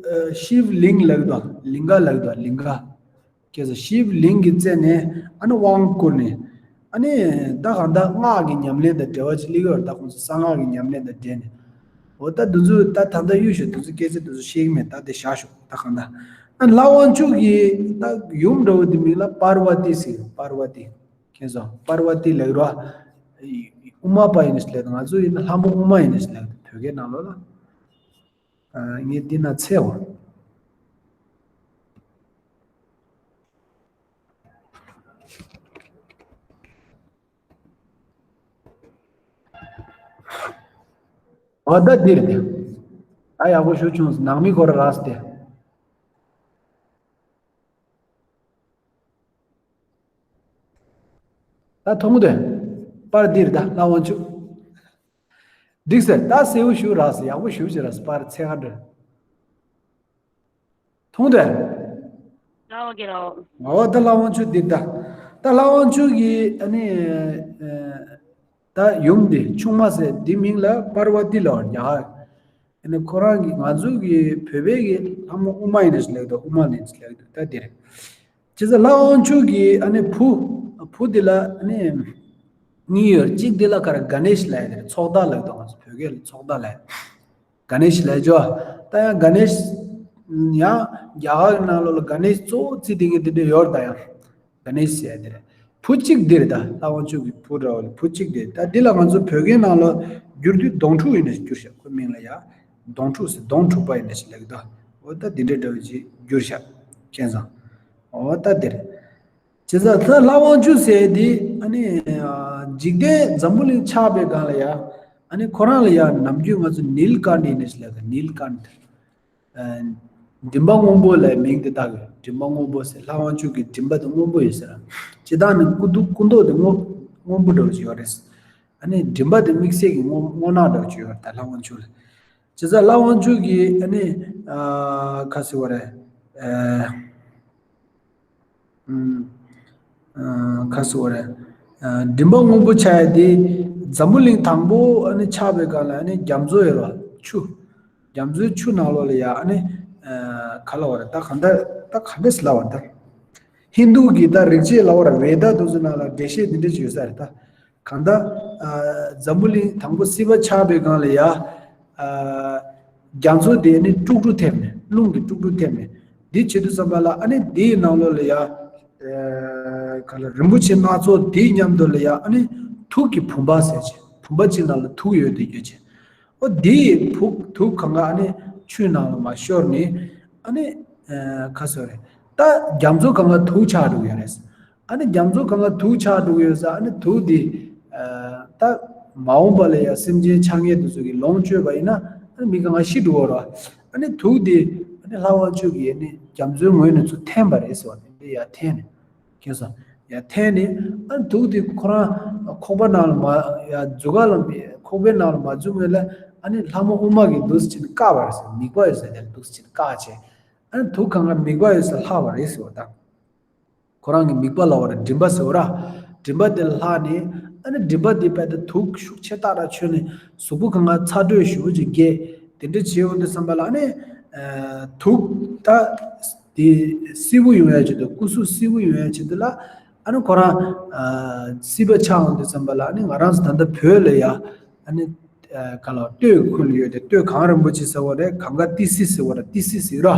ཨ། ཤིབ་ལིང་ལབ་ཀྱི་འདུག་ལིང་ག་ལབ་ཀྱི་འདུག་ལིང་ག་ཁྱེད་ཚོ་ཤིབ་ལིང་གི་རྩེ་ནས་ཨ་ནི་དབང་བསྐུར་ནས། ཨ་ནི་ད་གང་ལྟར་སྔགས་ཀྱི་ཉམས་ལེན་དང་འབྲེལ་བ་ཅིག་སླེབས་ཡོད་རེད། ད་ཁོང་ཚོ་གསང་སྔགས་ཀྱི་ཉམས་ལེན་དང་འབྲེལ་ནས། འོ་ད་འདི་ཚོ་ད་ད་ལྟ་གཡུག་ཞོག་འདི་ཚོ་སྐད་ཆ་འདི་ཚོ་བཤད་ཀྱི་མེད། ད་དེ་བཞག་ཞོག་ད་གང་ལྟར། ཨ། ལྷ་དབང་ཕྱུག་གི་ད་ཡུམ་འདྲ་བོ་དེ་མིང་ལ་པར་བ་ཏི་ཟེར། པར་བ་ཏི། ཁྱེད་ཚོ་པར་བ་ཏི་ལབ་རོ། དབུ་མ་པ་ཡིན་ནི་ཞིག་ལབ། ང་ཚོ་ཡིན་ན་ལྷ་མོ་དབུ་མ་ཡིན་ནི་ཞིག་ལབ། བོད་སྐད་ནང་ལོགས་ལ། ཨ། ངས་འདི་ན་ཚེ་བ། འོ་ད་འདིར་འདི། ད་ཡག་པོ་ཞུ་བྱུང་། ནང་མི་སྐོར་རག་སྟེ། ད་མཐོང་དེ། པར་འདིར་ད་ལྷ་དབང་ཕྱུག་འགྲིག་ཟེར། ད་གསལ་པོ་ཞུ་རག་ཟེར། ཡག་པོ་ཞུ་ཅི་རག་ཟེར། པར་ཚད་ག་འདྲ། མཐོང་དེ། ར་བ་གི་ར་བ། འོ་ད་ལྷ་དབང་ཕྱུག་འདིར་ད། ད་ལྷ་དབང་ཕྱུག་གི་ཨ་ནི། ཨ། ད་ཡུམ་འདི་ཆུང་མ་ཟེར་འདི་མིང་ལ་པར་བ་ཏི་ལབ་རྒྱ་གར། ཨ་ནི་ཁོ་རང་གི་ང་ཚོ་གི་བོད་པའི་གི་ལྷ་མོ་དབུ་མ་ཡིན་ནི་ཞིག་ལབ་འདུག་དབུ་མ་ལེན་ཞིག་ལབ་འདུག་ད་འདིར། བྱས་ཙང་ལྷ་དབང་ཕྱུག་གི་ཨ་ནི་བུ། བུ་འདི་ལ་ཨ་ནི་གཉིས་ཡོད། གཅིག་འདི་ལ་ག་རེ་ག་ནེཤ་ལབ་ཡ་དེ་རེད། ཚོགས་བདག་ལབ་འདུག་ང་ཚོ་བོད་སྐད་ལ་ཚོགས་བདག་ལབ་ཡ། ག་ནེཤ་ལབ་ཅོ། ད་ཡང་ག་ནེཤ། ཡང་རྒྱ་གར་གྱི་ནང་ལོགས་ལ་ག་ནེཤ་གཙོ་བོ་རྩི་དེ་ངས་དེ་འདྲ་ཡོད་རེད། ད་ཡང་ག་ནེཤ་ཟེར་ཡ་དེ་རེད། བུ་གཅིག་འདི་རེད། ད་ལྷ་དབང་ཕྱུག་གི་བུ་འདྲ་བོ་ལ་བུ་གཅིག་འདི་རེད། ད་འདི་ལ་ང་ཚོ་བོད་སྐད་ནང་ལ་བསྒྱུར་དུས་གདོང་དྲུག་ཡིན་ནས་བསྒྱུར་ཤག་ཁོའི་མིང་ལ་ཡ་གདོང་དྲུག་ཟེར། གདོང་དྲུག་པ་ཡིན་ནས་ཞིག་ལབ་ཀྱི་འདུག་འོ་ད་འདི་འདྲ་འདྲ་བོ་ཅིག་བསྒྱུར་ཤག་མཁྱེན་སོང་། འོ་ད་འདི་རེད། བྱས་ཙང་ད་ལྷ་དབང་ཕྱུག་ཟེར་འདི་ཨ་ནི་འཇིག་རྟེན་འཛམ་བུ་གླིང་ཆགས་པའི་སྒང་ལ་ཡ། ཨ་ནི་ཁོ་རང་ལ་ཡ་ནམ་རྒྱུན་ང་ཚོ་ནིལ་ཀཱནྟ་ཡིན་ནས་ཞིག་ལབ་ཀྱི་འདུག་ནིལ་ཀཱནྟ། ཨ། མགྲིན་པ་སྔོན་པོ་ལབ་མིང་དེ་བཏགས་ཀྱི། མགྲིན་པ་སྔོན་པོ་ཟེར། ལྷ་དབང་ཕྱུག་གི་མགྲིན་པ་དེ་སྔོན་པོ་ཡོད་ཟེར། སྤྱིར་བཏང་ནི་སྐུ་གདུང་སྐུ་མདོག་དེ་སྔོ་སྔོན་པོ་འདྲ་བོ་ཅིག་ཡོད་རེད། ཨ་ནི་མགྲིན་པ་དེ་དམིགས་བསལ་གྱི་སྔོ་སྔོ་ནག་འདྲ་བོ་ཅིག་ཡོད་རེད། ད་ལྷ་དབང་ཕྱུག་ལ། བྱས་ཙང་ལྷ་དབང་ཕྱུག་གི་ཨ་ནི་ ཨ་ཁ་སི་བ་རེད། ཨ་ཨམ། ཨ་ཁ་སི་བ་རེད། ཨ་མགྲིན་པ་སྔོན་པོ་ཆགས་ཡ་དེ་འཛམ་བུ་གླིང་དང་པོ་ཨ་ནི་ཆགས་པའི་སྒང་ལ་ཨ་ནི་རྒྱ་མཚོ་ཡོད་ར་ཆུ། རྒྱ་མཚོའི་ཆུ་ནང་ལོགས་ལ་ཡ་ཨ་ནི་ཨ་ག་ལབ་པ་རེད། ད་ག་འདྲ་ད་ག་འདྲས་ལབ་པ་རེད། ད་ཧིན་དུ་གི་ད་རིག་བྱེད་ལབ་པ་ར་བེ་ད་དེ་ཚོ་ནང་ལ་འགྲེལ་བཤད་འདི་འདྲས་ཅིག་ཡོད་ས་རེད་ད། གང་ལྟར། ཨ་འཛམ་བུ་གླིང་དང་པོ་སྲིད་པ་ཆགས་པའི་སྒང་ལ་ཡ། ཨ་རྒྱ་མཚོ་དེ་ནི་དཀྲུག་དཀྲུག་ཐེབས་ནས་རླུང་གིས་དཀྲུག་དཀྲུག་ཐེབས་ནས་འདི་བྱེད་དུས་ཙམ་པ་ལ་ཨ་ནི་དེའི་ནང་ལོགས་ལ་ཡ། ཨ་ག་ལ་རིན་པོ་ཆེ་སྣ་ཚོགས་དེའི་མཉམ་དུ་ལ་ཡ་ཨ་ནི་དུག་གི་བུམ་པ་ཟེར་ཅིག་བུམ་པ་གཅིག་ནང་ལ་དུག་ཡོད་དེ་ཡོད་ཅིག་འོ་དེའི་བུ་དུག་གང་ག་ཨ་ནི་ཆུའི་ནང་ལ་མར་ཤོར་ནས་ཨ་ནི་ཨ་ག་ཟེར་རེད། ད་རྒྱ་མཚོ་གང་ག་དུག་ཆགས་འགྲོ་གི་ཡོད་རེད། ཨ་ནི་རྒྱ་མཚོ་གང་ག་དུག་ཆགས་འགྲོ་གི་ཡོད་ས་ཨ་ནི་དུག་དེ་ཨ་ད་མ་འོངས་པ་ལ་ཡ་སེམས་ཅན་ཆགས་ངེས་དེ་ཚོ་གི་ལོངས་སྤྱོད་པ་ཡིན་ན་ཨ་ནི་མི་གང་ག་ཤི་འགྲོ་གི་རེད། ཨ་ནི་དུག་དེ་ཨ་ནི་ལྷ་དབང་ཕྱུག་གིས་ཨ་ནི་རྒྱ་མཚོའི་ངོས་ནས་ཚུར་འཐེན་པ་རེད་ཟེར་བ་དེ་འདྲ་ཡ་འཐེན་ནས། ཁྱེད་ཚོ། ཡ་འཐེན་ནས་ཨ་ནི་དུག་དེ་ཁོ་རང་ཁོག་པ་ནང་ལ་མ་ཡ་རྫུ་ག་ལ་ཁོག་པའི་ནང་ལ་མ་འཛུལ་སྔོན་ལ་ཨ་ནི་ལྷ་མོ་ཨུ་མ་གིས་འདུག་སེ་བྱས་ནས་བཀག་པ་རེད་ཟེར། མིད་པ་ཡོད་ས་དེ་ལ་འདུག་སེ་བྱས་ནས་བཀག་བྱས། ཨ་ནི་དུག་གང་ག་མིད་པ་ཡོད་ས་ལྷག་པ་རེད་ཟེར་བ་དང་། ཁོ་རང་གི་མིད་པ་ལབ་པ་རེད། མགྲིན་པ་ཟེར་བ་ར། མགྲིན་པ་དེ་ལ་ལྷག་ནས་ཨ་ནི་མགྲིན་པ་དེ་དཔེ་ད་དུག་ཤུགས་ཆེ་ཏག་ཏག་ཆོད་ནས་གཟུགས་པོ་གང་ག་ཚ་དྲོད་ཞེ་པོ་ཅིག་རྒྱས། དེ་འདྲ་བྱས་ཡོང་དུས་ཙམ་པ་ལ་ཨ་ནི་དུག་ད། དེ་བསིལ་པོ་ཡོང་ཡ་ཆེད་དུ་སྐུ་གཟུགས་བསིལ་པོ་ཡོང་ཡ་ཆེད་དུ་ལ་ཨ་ནི་ཁོ་རང་ཨ་སྲིད་པ་ཆགས་འོང་དུས་ཙམ་པ་ལ་ཨ་ནི་ང་རང་ཚོ་ད་ལྟ་བོད་ལ་ཡ་ཨ་ནི་ཨ་ག་ལ་སྟོད་ཁུལ་ཡོད་དེ་སྟོད་གངས་རིན་པོ་ཆེ་ཟེར་བ་རེད། གངས་དཀར་ཏི་སེ་ཟེར་བ་རེད། ཏི་སེ་ཟེར་ར།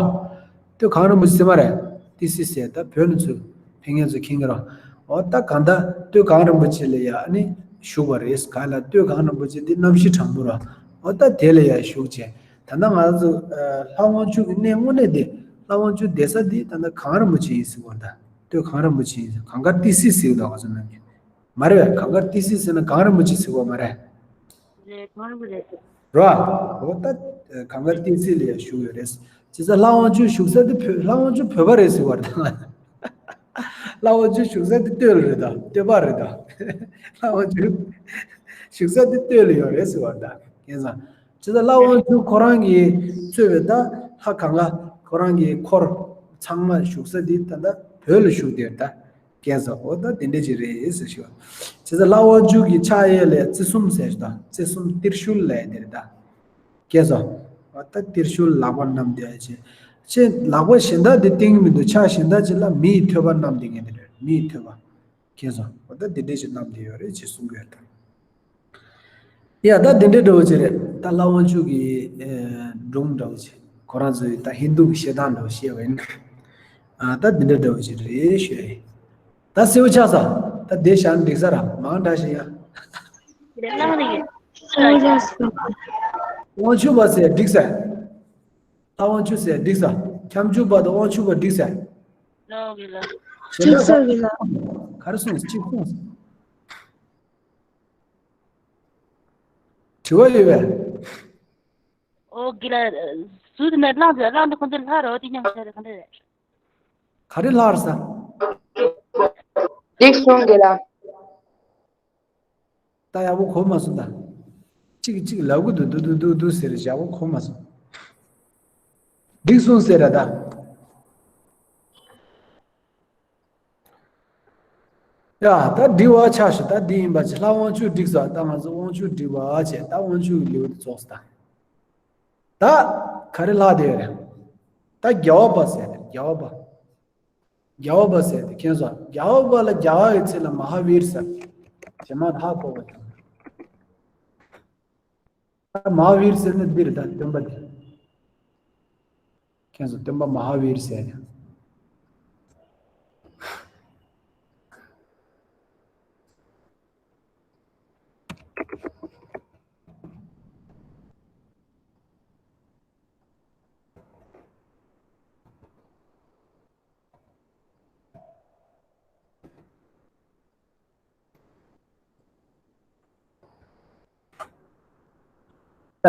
སྟོད་གངས་རིན་པོ་ཆེ་ཟེར་མ་རེད། ཏི་སེ་ཟེར་ད་བོད་ནས་ཚུར་ཕེབས་མཁན་ཚོ་མཁྱེན་གྱི་རེད། འོ་ད་གང་ལྟར་སྟོད་གངས་རིན་པོ་ཆེ་ལ་ཡ་ཨ་ནི་བཞུགས་པ་རེད། ག་ལ་སྟོད་གངས་རིན་པོ་ཆེ་འདི་གནམ་གཤིས་གྲང་མོ་ར། འོ་ད་དེ་ལ་ཡ་བཞུགས་བྱས། ད་ལྟ་ང་ཚོ་ཨ་ལྷ་དབང་ཕྱུག་གི་གནས་དངོས་གནས་དེ་ལྷ་དབང་ཕྱུག་བསྡད་ས་དེ་ད་ལྟ་གངས་རིན་པོ་ཆེ་ཡིན་ཟེར་བ་ད། སྟོད་གངས་རིན་པོ་ཆེ་ཡིན་ཟེར། གངས་དཀར་ཏི་སེ་ཟེར་གི་འདུག་ང་ཚོ་ནང་གི། མ་རེད་པས། གངས་དཀར་ཏི་སེ་ཟེར་ན་གངས་རིན་པོ་ཆེ་ཟེར་བ་མ་རེད། རེད། གངས་རིན་པོ་ཆེ་རེད། རོ། འོ་ད་གངས་དཀར་ཏི་སེ་ལ་ཡ་བཞུགས་ཡོད་རེད། བྱས་ཙང་ལྷ་དབང་ཕྱུག་བཞུགས་ས་དེ་བོད་ལྷ་དབང་ཕྱུག་བོད་པ་རེད་ཟེར་བ་རེད་ད། ལྷ་དབང་ཕྱུག་བཞུགས་ས་དེ་སྟོད་ལ་རེད་ད། སྟོད་པ་རེད་ད། ལྷ་དབང་ཕྱུག་བཞུགས་ས་དེ་སྟོད་ལ་ཡོད་རེད་ཟེར་བ་ད། ཡིན་ཙང་། བྱས་ཙང་ལྷ་དབང་ཕྱུག་ཁོ་རང་གིས་གཙོས་པའི་ད་ལྷ་གང་ག་ཁོ་རང་གི་འཁོར་ཚང་མ་བཞུགས་ས་དེ་ད་ལྟ་བོད་ལ་བཞུགས་བསྡད་ཡོད་ད། ཀན་སོ། འོ་ད་དེ་འདྲ་ཅིག་རེད་ཟེར་ཞུ། བྱས་ཙང་ལྷ་དབང་ཕྱུག་གི་ཕྱག་གཡས་ལ་རྩེ་གསུམ་ཟེར་ཞུ་ད། རྩེ་གསུམ་ཏིར་ཤུལ་ལབ་ཡ་དེ་རེད་ད། ཀན་སོ། འོ་ད་ཏིར་ཤུལ་ལག་པ་བསྣམས་བསྡད་ཡ་ཅིག་ཅེས་ལག་པ་གཞན་དག་དེ་བསྟན་གྱི་མི་འདུག་ཕྱག་གཞན་དག་ཅིག་ལ་མི་ཡི་ཐོད་པ་བསྣམས་བསྡད་མཁན་དེ་རེད། མི་ཡི་ཐོད་པ། ཀན་སོ། འོ་ད་དེ་འདྲ་ཅིག་བསྣམས་བསྡད་ཡོད་རེད་ཅེས་གསུང་གི་ཡོད་ད། ཡ་ད་དེ་འདྲའི་འདྲ་བོ་ཅིག་རེད། ད་ལྷ་དབང་ཕྱུག་གི་ཨེ་སྒྲུང་འདྲ་བོ་ཅིག་ཁོ་རང་ཚོའི་ད་ཧིན་དུ་གི་བཤད་སྟངས་འདྲ་བོ་བཤད་པ་ཡིན་ན། ཨ་ད་དེ་འདྲ་འདྲ་བོ་ཅིག་རེད་ཞུ་ཡ་ཡིན། ད་སེའུ་ཆགས་ས། ད་དེ་བཞག་ན་འགྲིག་ས་ར་མང་དྲགས་ཤིག་ཡ། དེ་ལ་ལངས་ནས་ཡིན། དབང་ཕྱུག་པ་ཟེར་འགྲིག་ས། ལྷ་དབང་ཕྱུག་ཟེར་འགྲིག་ས། ཁྱབ་འཇུག་པ་དང་དབང་ཕྱུག་པ་འགྲིག་ས། ལོ་གི་ལ། གཞན་དག་ག་རེ་གསུངས་གཅིག་གསུངས། དྲི་བ་ཡོད་པས། ཨོ་གི་ལ། ཟུར་དུ་ནས་བླངས་ཏེ་བླངས་ཏེ་ཁོང་ཚོས་ལྷག་རོགས་དེ་མཉམ་བྱས་རེད་ག་འདྲ་རེད། ག་རེ་ལྷག་རེད་ས། འགྲིག་སོང་གི་ལ། ད་ཡག་པོ་གོ་མ་སོང་ད། གཅིག་གིས་གཅིག་ལབ་གི་འདུག་འདུག་འདུག་འདུག་འདུག་ཟེར་ཡག་པོ་གོ་མ་སོང་། འགྲིག་སོང་ཟེར་ར་ད། ཡ་ད་འགྲིག་པ་ཆགས་ཤག་ད་འདི་ཡིན་པ་ཅི་ལྷ་དབང་ཕྱུག་འགྲིག་སོང་། ད་ང་ཚོ་དབང་ཕྱུག་འགྲིག་པ་བྱས། ད་དབང་ཕྱུག་གི་ལེའུ་དེ་རྫོགས་སོང་ད། ད་ག་རེ་ལྷག་བསྡད་ཡོད་རེད། ད་རྒྱལ་བ་པ་ཟེར་ཏེ་རྒྱལ་བ་པ། རྒྱལ་བ་པ་ཟེར་ཏེ་མཁྱེན་སོང་། རྒྱལ་བ་པ་ལ་རྒྱལ་བ་ཡི་ཚིག་ལ་མ་ཧཱ་བིར་ཟེར། ཇེ་མང་ཧ་གོ་བ་དང་། ད་མ་ཧཱ་བིར་ཟེར་ན་འདི་རེད་ད་སྟོན་པ་དེ། མཁྱེན་སོང་། སྟོན་པ་མ་ཧཱ་བིར་ཟེར་ནས།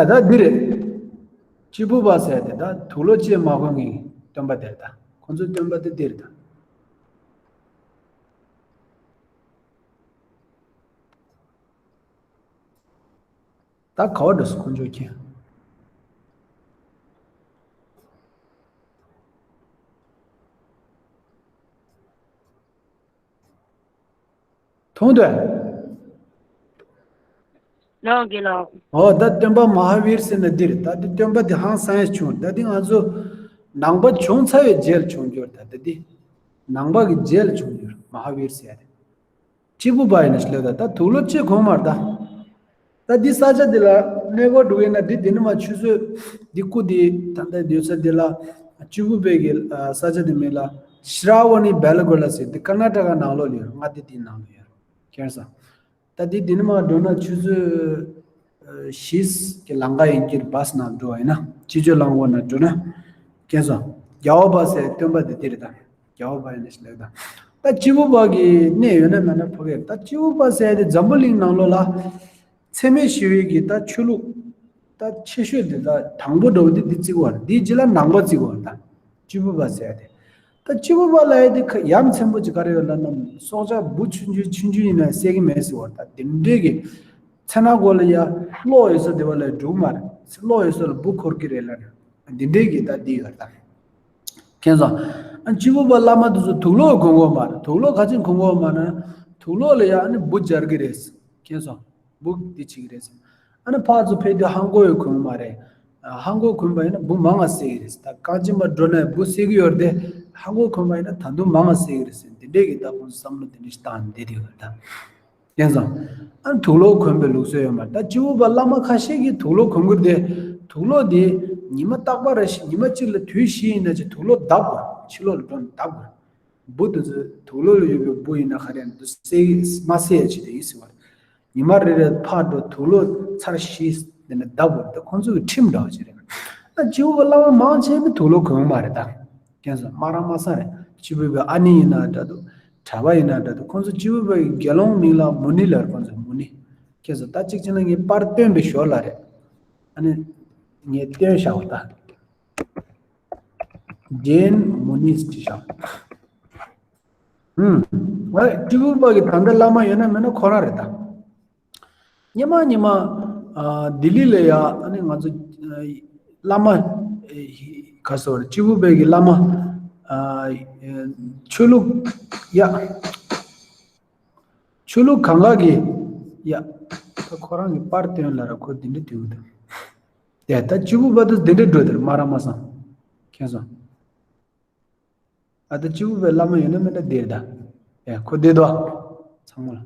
ད་ད་འདི་རེད། སྐྱེས་བུ་པ་ཟེར་དེ་ད་དུག་ལོག་ཅེས་མ་གོ་ངའི་སྟོན་པ་དེར་ད་ཁོང་ཚོའི་སྟོན་པ་དེ་འདིར་ད། ད་ག་བ་འགྲོ་སོང་ཁོང་ཚོ་ཁྱེད། མཐོང་འདོད། ལོག་གི་ལོག་ཨོ་ད་སྟོན་པ་མ་ཧཱ་བིར་ཟེར་ན་འདིར་ད་འདི་སྟོན་པ་འདི་ཧང་སངས་བྱུང་། ད་འདི་ང་ཚོ་ནང་པ་བྱུང་ཚར་བའི་རྗེས་ལ་བྱུང་འགྱུར། ད་ད་འདི་ནང་པ་གི་རྗེས་ལ་བྱུང་འགྱུར་མ་ཧཱ་བིར་ཟེར་ཡ་དེ། སྐྱེས་བུ་པ་ཡིན་ན་ཞིག་ལབ་ད་ད་དུག་ལོག་ཅི་གོང་མར་ད། ད་འདི་ས་ཆ་འདི་ལ་གནས་སྐོར་འགྲོ་གི་ན་འདི་འདི་ནི་མ་ཆུ་ཚོད་འདི་སྐུ་འདི་ད་ལྟ་འདི་ས་འདི་ལ་སྐྱེས་བུ་པའི་གི་ས་ཆ་འདི་མིང་ལ་ཤྲ་ཝ་ནི་བེ་ལ་གོ་ལ་ཟེར་འདི་ཀར་ན་ཊ་ཀ་ནང་ལོགས་ལ་ཡོད། མངའ་སྡེ་འདི་ནང་ལ་ཡོད། ཁྱེད་ས། ད་འདི་འདི་ནི་མ་འགྲོ་ན་ཆུ་ཚོད་བཞི་གི་ལམ་ཁ་ཡིན་གྱི་བཱས་ནང་འགྲོ་བ་ཡིན་ན་སྤྱི་སྤྱོད་རླངས་འཁོར་ནང་འགྲོ་ན། མཁྱེན་སོང་། རྒྱལ་བ་པ་ཟེར་སྟོན་པ་འདི་འདིར་དང་། རྒྱལ་བ་པ་ཡིན་ན་ཞིག་ལབ་དང་། ད་སྐྱེས་བུ་པ་གི་གནས་ཡོད་ན་མེད་ན་ཕ་གིར་ད་སྐྱེས་བུ་པ་ཟེར་དེ་འཛམ་བུ་གླིང་ནང་ལོགས་ལ་འཚེ་མེད་ཞི་བའི་གི་ད་ཆོས་ལུགས་ད་ཆེ་ཤོས་འདི་ད་དང་པོ་འགྲོ་བ་འདི་འདི་བརྩི་གི་བ་རེད། འདིའི་རྗེས་ལ་ནང་པ་བརྩི་གི་བ་རེད་ད། སྐྱེས་བུ་པ་ཟེར་ཡ་དེ། ད་སྐྱེས་བུ་པ་ལབ་ཡ་དེ་ཁ་ཡ་མཚན་པོ་ཅིག་ག་རེ་ཡོད་ལབ་ན་སྲོག་ཆགས་འབུ་ཆུང་ཆུང་ཆུང་ཆུང་ཡིན་ན་བསད་ཀྱི་མེད་ཟེར་བ་ད་དེ་འདྲས་ཀྱི་ཚེ་ན་གོ་ལ་ཡ་གློག་ཡོད་ས་དེ་བ་ལ་འགྲུག་མ་རེད། གློག་ཡོད་ས་ལ་འབུ་འཁོར་གྱི་རེད་ལབ་ན་དེ་འདྲས་ཀྱི་ད་འདི་ཡོད་ད། མཁྱེན་སོང་། ཨ་སྐྱེས་བུ་པ་བླ་མ་དེ་ཚོ་དུག་ལོག་གོན་གོ་མ་རེད། དུག་ལོག་ག་ཅིག་གོན་གོ་མ་ན་དུག་ལོག་ལ་ཡ་ཨ་ནི་འབུ་སྦྱར་གྱི་རེད། མཁྱེན་སོང་། འབུ་འདི་བྱེད་ཀྱི་རེད་ཟེར། ཨ་ནི་ཕར་ཚུར་ཕེབས་དུས་ཧང་གོ་ཡོད་གོན་མ་རེད། ཧང་གོ་གོན་པ་ཡིན་ན་འབུ་མང་ང་བསད་ཀྱི་རེད་ཟེར། ད་རྐང་གཅིན་པ་འགྲོ་ན་འབུ་བསད་ཀྱི་ཡོད་རེད་དེ། ཧང་གོ་གོན་པ་ཡིན་ན་ད་དུང་མང་ང་བསད་ཀྱི་རེད་ཟེར། འདི་འདྲས་ཀྱི་ད་ཁོང་ཚོ་བསམ་བློ་འདི་འདྲས་ཞིག་བཏང་བསྡད་དེ་ཡོད་ད། མཁྱེན་སོང་། ཨ་ནི་དུག་ལོག་གོན་པའི་ལུགས་སྲོལ་ཡོད་མ་རེད། ད་སྐྱེས་བུ་པ་བླ་མ་ཁ་ཤས་ཀྱིས་དུག་ལོག་གོན་གྱི་རེད་དེ། དུག་ལོག་དེ་ཉི་མ་རྟག་པར་ཉི་མ་གཅིག་ལ་དུས་བཞི་ཡིན་ན་ཅིག་དུག་ལོག་བརྡབ་དགོས། ཕྱི་ལོགས་ལ་འགྲོ་ནས་བརྡབ་དགོས། འབུ་དེ་ཚོ་དུག་ལོག་ལ་ཡོད་པའི་འབུ་ཡིན་ན་ག་རེ་ཡིན་འདུག་བསད་མ་བསད་ཡ་ཅིག་དེ་ཡིན་ཟེར་བ་རེད། ཉི་མ་རེ་རེ་ཕར་འགྲོ་དུག་ལོག་ཚར་བཞི་དེ་ནས་བརྡབ་དགོས་རེད། ད་ཁོང་ཚོ་གི་ཁྲིམས་འདྲ་བ་ཅིག་རེད། ད་སྐྱེས་བུ་པ་བླ་མ་མང་ཆེ་ནི་དུག་ལོག་གོན་མ་རེད་ད། མཁྱེན་སོང་། སྨ་ར་མ་སངས་རེད། སྐྱེས་བུ་པའི་ཨ་ནེ་ཡིན་ན་འདྲ་འདུག་གྲྭ་པ་ཡིན་ན་འདྲ་འདུག་ཁོང་ཚོ་སྐྱེས་བུ་པའི་དགེ་སློང་མིང་ལ་མུ་ནི་ལབ་རེད། ཁོང་ཚོ་མུ་ནི། མཁྱེན་སོང་། ད་གཅིག་བྱས་ན་ངས་པར་སྟོན་པའི་ཞོར་ལ་རེད། ཨ་ནི་ངས་སྟོན་བཞག་པ་ད། ཇེན་མུ་ནིས་ཅི་ཤག་ཧུམ། ཨ་སྐྱེས་བུ་པ་གི་ད་ལྟ་བླ་མ་ཡོད་ན་མེད་ན་ཁོ་རང་རེད་ད། སྙེ་མ་སྙེ་མ། ཨ་ལྡི་ལི་ལ་ཡ་ཨ་ནི་ང་ཚོ་ཨ་བླ་མ། ཨེ་ག་སོ་རེད། སྐྱེས་བུ་པའི་གི་བླ་མ། ཨ་ཆོས་ལུགས་ཡ། ཆོས་ལུགས་གང་ག་གི་ཡ། ད་ཁོ་རང་གི་པར་སྟོན་ལ་ར་ཁོ་འདི་འདྲ་དུས་འདུག་དེ་ད་སྐྱེས་བུ་པ་དུ་འདི་འདྲ་འགྲོ་དེར་སྨ་ར་མ་སངས། མཁྱེན་སོང་། ཨ་ད་སྐྱེས་བུ་པའི་བླ་མ་ཡོད་ན་མེད་ན་བསྡད་ད། ཨེ་ཁོ་བསྡད་དོ། ཚང་མ་ལ།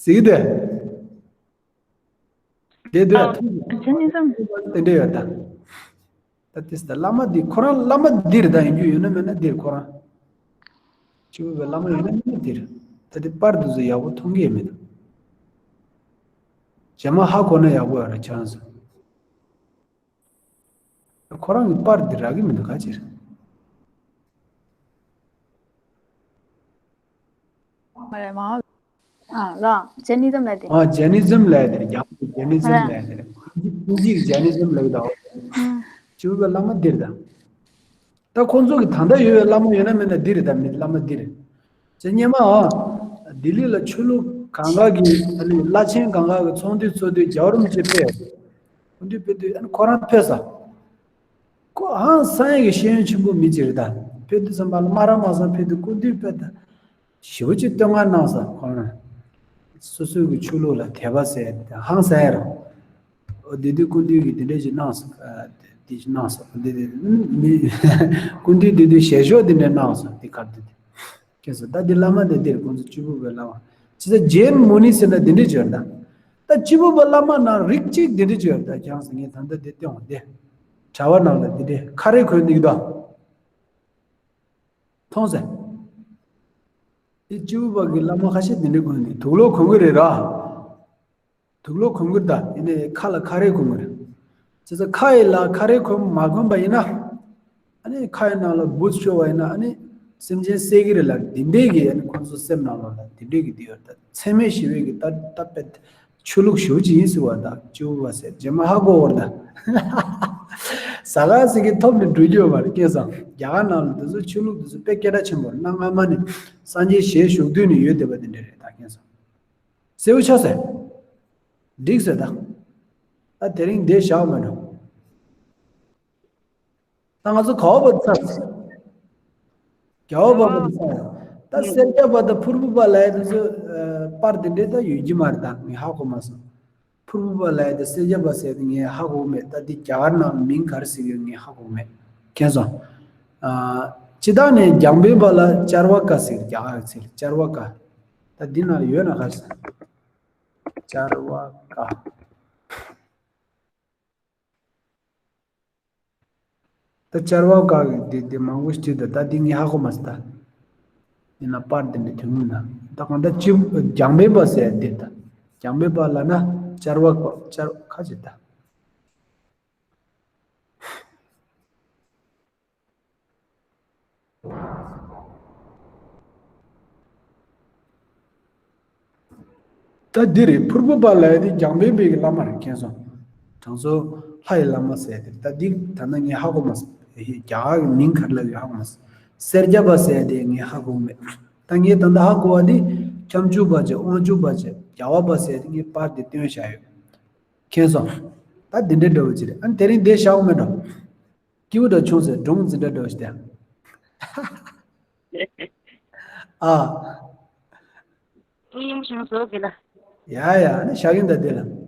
གཟིགས་ཏེ། བསྡད་དོ་ཨ། ཐུགས་ཀྱི་ཇེ་ནི་ཛམ། དེ་འདྲ་ཡོད་ད། ད་དེ་ད་བླ་མ་འདི་ཁོ་རང་བླ་མ་འདིར་ད་ཡིན་རྒྱུ་ཡོད་ན་མེད་ན་འདིར་ཁོ་རང་། སྐྱེས་བུ་པའི་བླ་མ་ཡོད་ན་མེད་ན་འདིར། ད་དེ་པར་འདི་ཚོ་ཡག་པོ་མཐོང་གི་ཡོད་མེད་ད། རྗེས་མ་ཧ་གོ་ན་ཡག་པོ་ཡོད་རེད་ཁྱེད་རང་ཚོ། ཁོ་རང་གི་པར་འདི་རག་གི་མི་འདུག་ག་ཅིར། མ་རེད་མ། ཨ་ལ་ཇེ་ནི་ཛམ་ལ་དེ། ཨ་ཇེ་ནི་ཛམ་ལ་དེ་རེད། རྒྱ་མི་ཇེ་ནི་ཛམ་ལ་དེ་རེད། ཨིན་ཇི་ཇེ་ནི་ཛམ་ལ་དེ་རེད། ཨ་ཅི་བ་བླ་མ་འདིར་ད། ད་ཁོང་ཚོ་གི་ད་ལྟ་ཡོད་པའི་བླ་མ་ཡོད་ན་མེད་ན་འདི་རེད། ད་མི་བླ་མ་འདི་རེད། ཅེ་སྙེ་མ་ཨ། ལྡི་ལི་ལ་ཆོས་ལུགས་གང་ག་གི་ཨ་ནི་བླ་ཆེན་གང་ག་གི་ཚོགས་འདུ་ཚོགས་དུས་རྒྱལ་བ་རིན་པོ་ཆེ་ཕེབས། ཚོགས་འདུ་ཕེབས་དུས་ཨ་ནི་ཁོ་རང་ཕེབས་ས། ཁོ་ཧང་སང་ཡ་གི་ཤེས་ཡོན་ཆེན་པོ་མི་ཅིག་རེད་ད། ཕེབས་དུས་ཙམ་པ་ལ་སྨ་ར་མ་སངས་ཕེབས་དུས་སྐུ་མདུན་ཕེབས་ད། ཞེ་པོ་ཅིག་བསྟོད་བསྔགས་གནང་ས་ཁོ་རང་། སོ་སོའི་གི་ཆོས་ལུགས་ལ་དད་པ་ཟེར་ཧང་སང་ཡ་རང་། འོ་དེ་དུས་སྐུ་མདུན་གྱིས་དེ་འདྲས་ཅིག་གནང་སོང་། ཨ་དེ་ཅིག་གནང་སོང་། དེ་དེ་མི་སྐུ་མདུན་དེ་དུས་ཞལ་ཤོག་དེ་འདྲས་གནང་སོང་། དེ་ཁར་དེ་དེ་ཁྱེད་ཚོ་ད་དེ་བླ་མ་དེ་དེར་ཁོང་ཚོ་སྐྱེས་བུ་པའི་བླ་མ་ཅི་ཟེར་ཇེན་མུ་ནི་ཟེར་ན་དེ་འདྲས་བརྗོད་ད། ད་སྐྱེས་བུ་པའི་བླ་མ་ནང་རིགས་གཅིག་དེ་འདྲས་བརྗོད་ད་ཀྱང་ཟེར། ངས་ད་ལྟ་དེ་སྟོན་འོང་དེ་གྲྭ་པ་ནང་ལ་དེ་འདྲས་ཁ་རས་གོན་འདུག་ད། མཐོང་ཟེར། དེ་སྐྱེས་བུ་པ་གི་བླ་མ་ཁ་ཤས་དེ་འདྲས་གོན་ནས་དུག་ལོག་གོན་གི་རེད་ར། དུག་ལོག་གོན་གི་རེད་ད། ཡིན་ནའི་ཁ་ལ་ཁ་རས་གོན་གི་རེད། བྱས་ཙང་ཁ་ཡི་ལ་ཁ་རས་གོན་མ་གོན་པ་ཡིན་ན། ཨ་ནི་ཁ་ཡི་ནང་ལ་འབུ་ཤོར་བ་ཡིན་ན་ཨ་ནི་སེམས་ཅན་བསད་གི་རེད་ལ། དེ་འདྲས་གི་ཨ་ནི་ཁོང་ཚོ་སེམས་ནང་ལོགས་ལ་དེ་འདྲས་གི་དེ་ཡོད་ད། འཚེ་མེད་ཞི་བའི་གི་ད་ད་པད། ཆོས་ལུགས་ཞུ་ཅི་ཡིན་ཟེར་བ་དང་སྐྱེས་བུ་པ་ཟེར་རྗེས་མ་ཧ་གོ་བར་དང་། ཟ་ཁང་ཟེར་གི་ཐོབ་ནས་འགྲོ་རྒྱུ་ཡོད་པ་རེད། སྐལ་བཟང་རྒྱ་གར་ནང་ལ་དེ་ཚོ་ཆོས་ལུགས་དེ་ཚོ་དཔེ་སྐད་གྲགས་ཆེན་པོ་རེད། གནའ་སྔ་མ་ནས་སངས་རྒྱས་ཞལ་བཞུགས་དུས་ནས་ཡོད་བསྡད་པ་དེ་འདྲ་རེད་ད། སྐལ་བཟང་གསལ་པོ་ཆགས་ཟེར། འགྲིག་ཟེར་ད། ད་དེ་རིང་འདིར་བཞག་མ་འགྲོ། ད་ང་ཚོ་ག་བ་བབས་ཚར། རྒྱལ་བ་པ་མ་ས། ད་སེར་སྐྱ་པ་དང་ཕུར་བུ་པ་ལབ་ཡ་དེ་ཚོ་ཨ། པར་དེ་འདྲས་ད་ཡོད་ཀྱི་མ་རེད། ད་ངས་ཧ་གོ་མ་སོང་། ཕུར་བུ་པ་ལབ་ཡ་དེ་སེར་སྐྱ་པ་ཟེར་དེ་ངས་ཧ་གོ་མེད། ད་འདི་རྒྱ་གར་ནང་མིང་ག་རེ་ཟེར་གྱི་ཡོད་ངས་ཧ་གོ་མེད། མཁྱེན་སོང་། ཨ། སྤྱིར་བཏང་ནས་རྒྱང་འཕེན་པ་ལ་ཅར་བ་ཀ་ཟེར། རྒྱ་གར་ཚིག་ལ་ཅར་བ་ཀ། ད་འདི་ནང་ལ་ཡོད་ན་ག་རེ་ཟེར། ཅར་བ་ཀ། ད་ཅར་བ་ཀ་གི་དེ་དེ་མང་པོ་ཞིག་བྲིས་འདུག་ད་འདི་ངས་ཧ་གོ་མ་སོང་། ད་ཡིན་ན་པར་དེ་འདྲ་ཐོན་མིན་ན། ད་གང་ལྟར་ཅི་རྒྱང་འཕེན་པ་ཟེར་དེ། ད་རྒྱང་འཕེན་པ་ལབ་ན་ཅར་བ་ཀ་ཅར་ཁ་ཅིག་ད། ད་འདི་རེད། ཕུར་བུ་པ་ལབ་ཡ་དེ་རྒྱང་འཕེན་པའི་གི་བླ་མ་རེད། མཁྱེན་སོང་། དྲང་སྲོང་ལྷ་ཡི་བླ་མ་ཟེར་དེ། ད་འདི་ད་ནི་ངས་ཧ་གོ་མ་སོང་། རྒྱ་གར་གི་མིང་ག་རེ་ལབ་ཡོད་ཧ་གོ་མ་སོང་། སེར་སྐྱ་པ་ཟེར་དེ་ངས་ཧ་གོ་མེད། ད་ངས་ད་ལྟ་ཧ་གོ་བ་དེ་ཁྱབ་འཇུག་པ་བྱས། དབང་ཕྱུག་པ་བྱས། རྒྱལ་བ་པ་ཟེར་དེ་ངས་པར་དེ་བཏོན་བཞག་ཡོད། མཁྱེན་སོང་། ད་འདི་འདྲའི་འདྲ་བོ་ཅིག་རེད། ཨ་ནི་དེ་རིང་འདིར་བཞག་འོང་མེད་འགྲོ། སྐྱིད་པོ་འདྲ་བྱུང་ཟེར། སྒྲུང་འཛིན་གྲྭ་འདྲ་བོ་ཞིག་དེ། ཨ། ཨུ་ཡུམ་ཤིང་བཟོ་གི་ལ། ཡ་ཡ། ཨ་ནི་བཞག་གིན་ད་འདི་ལ།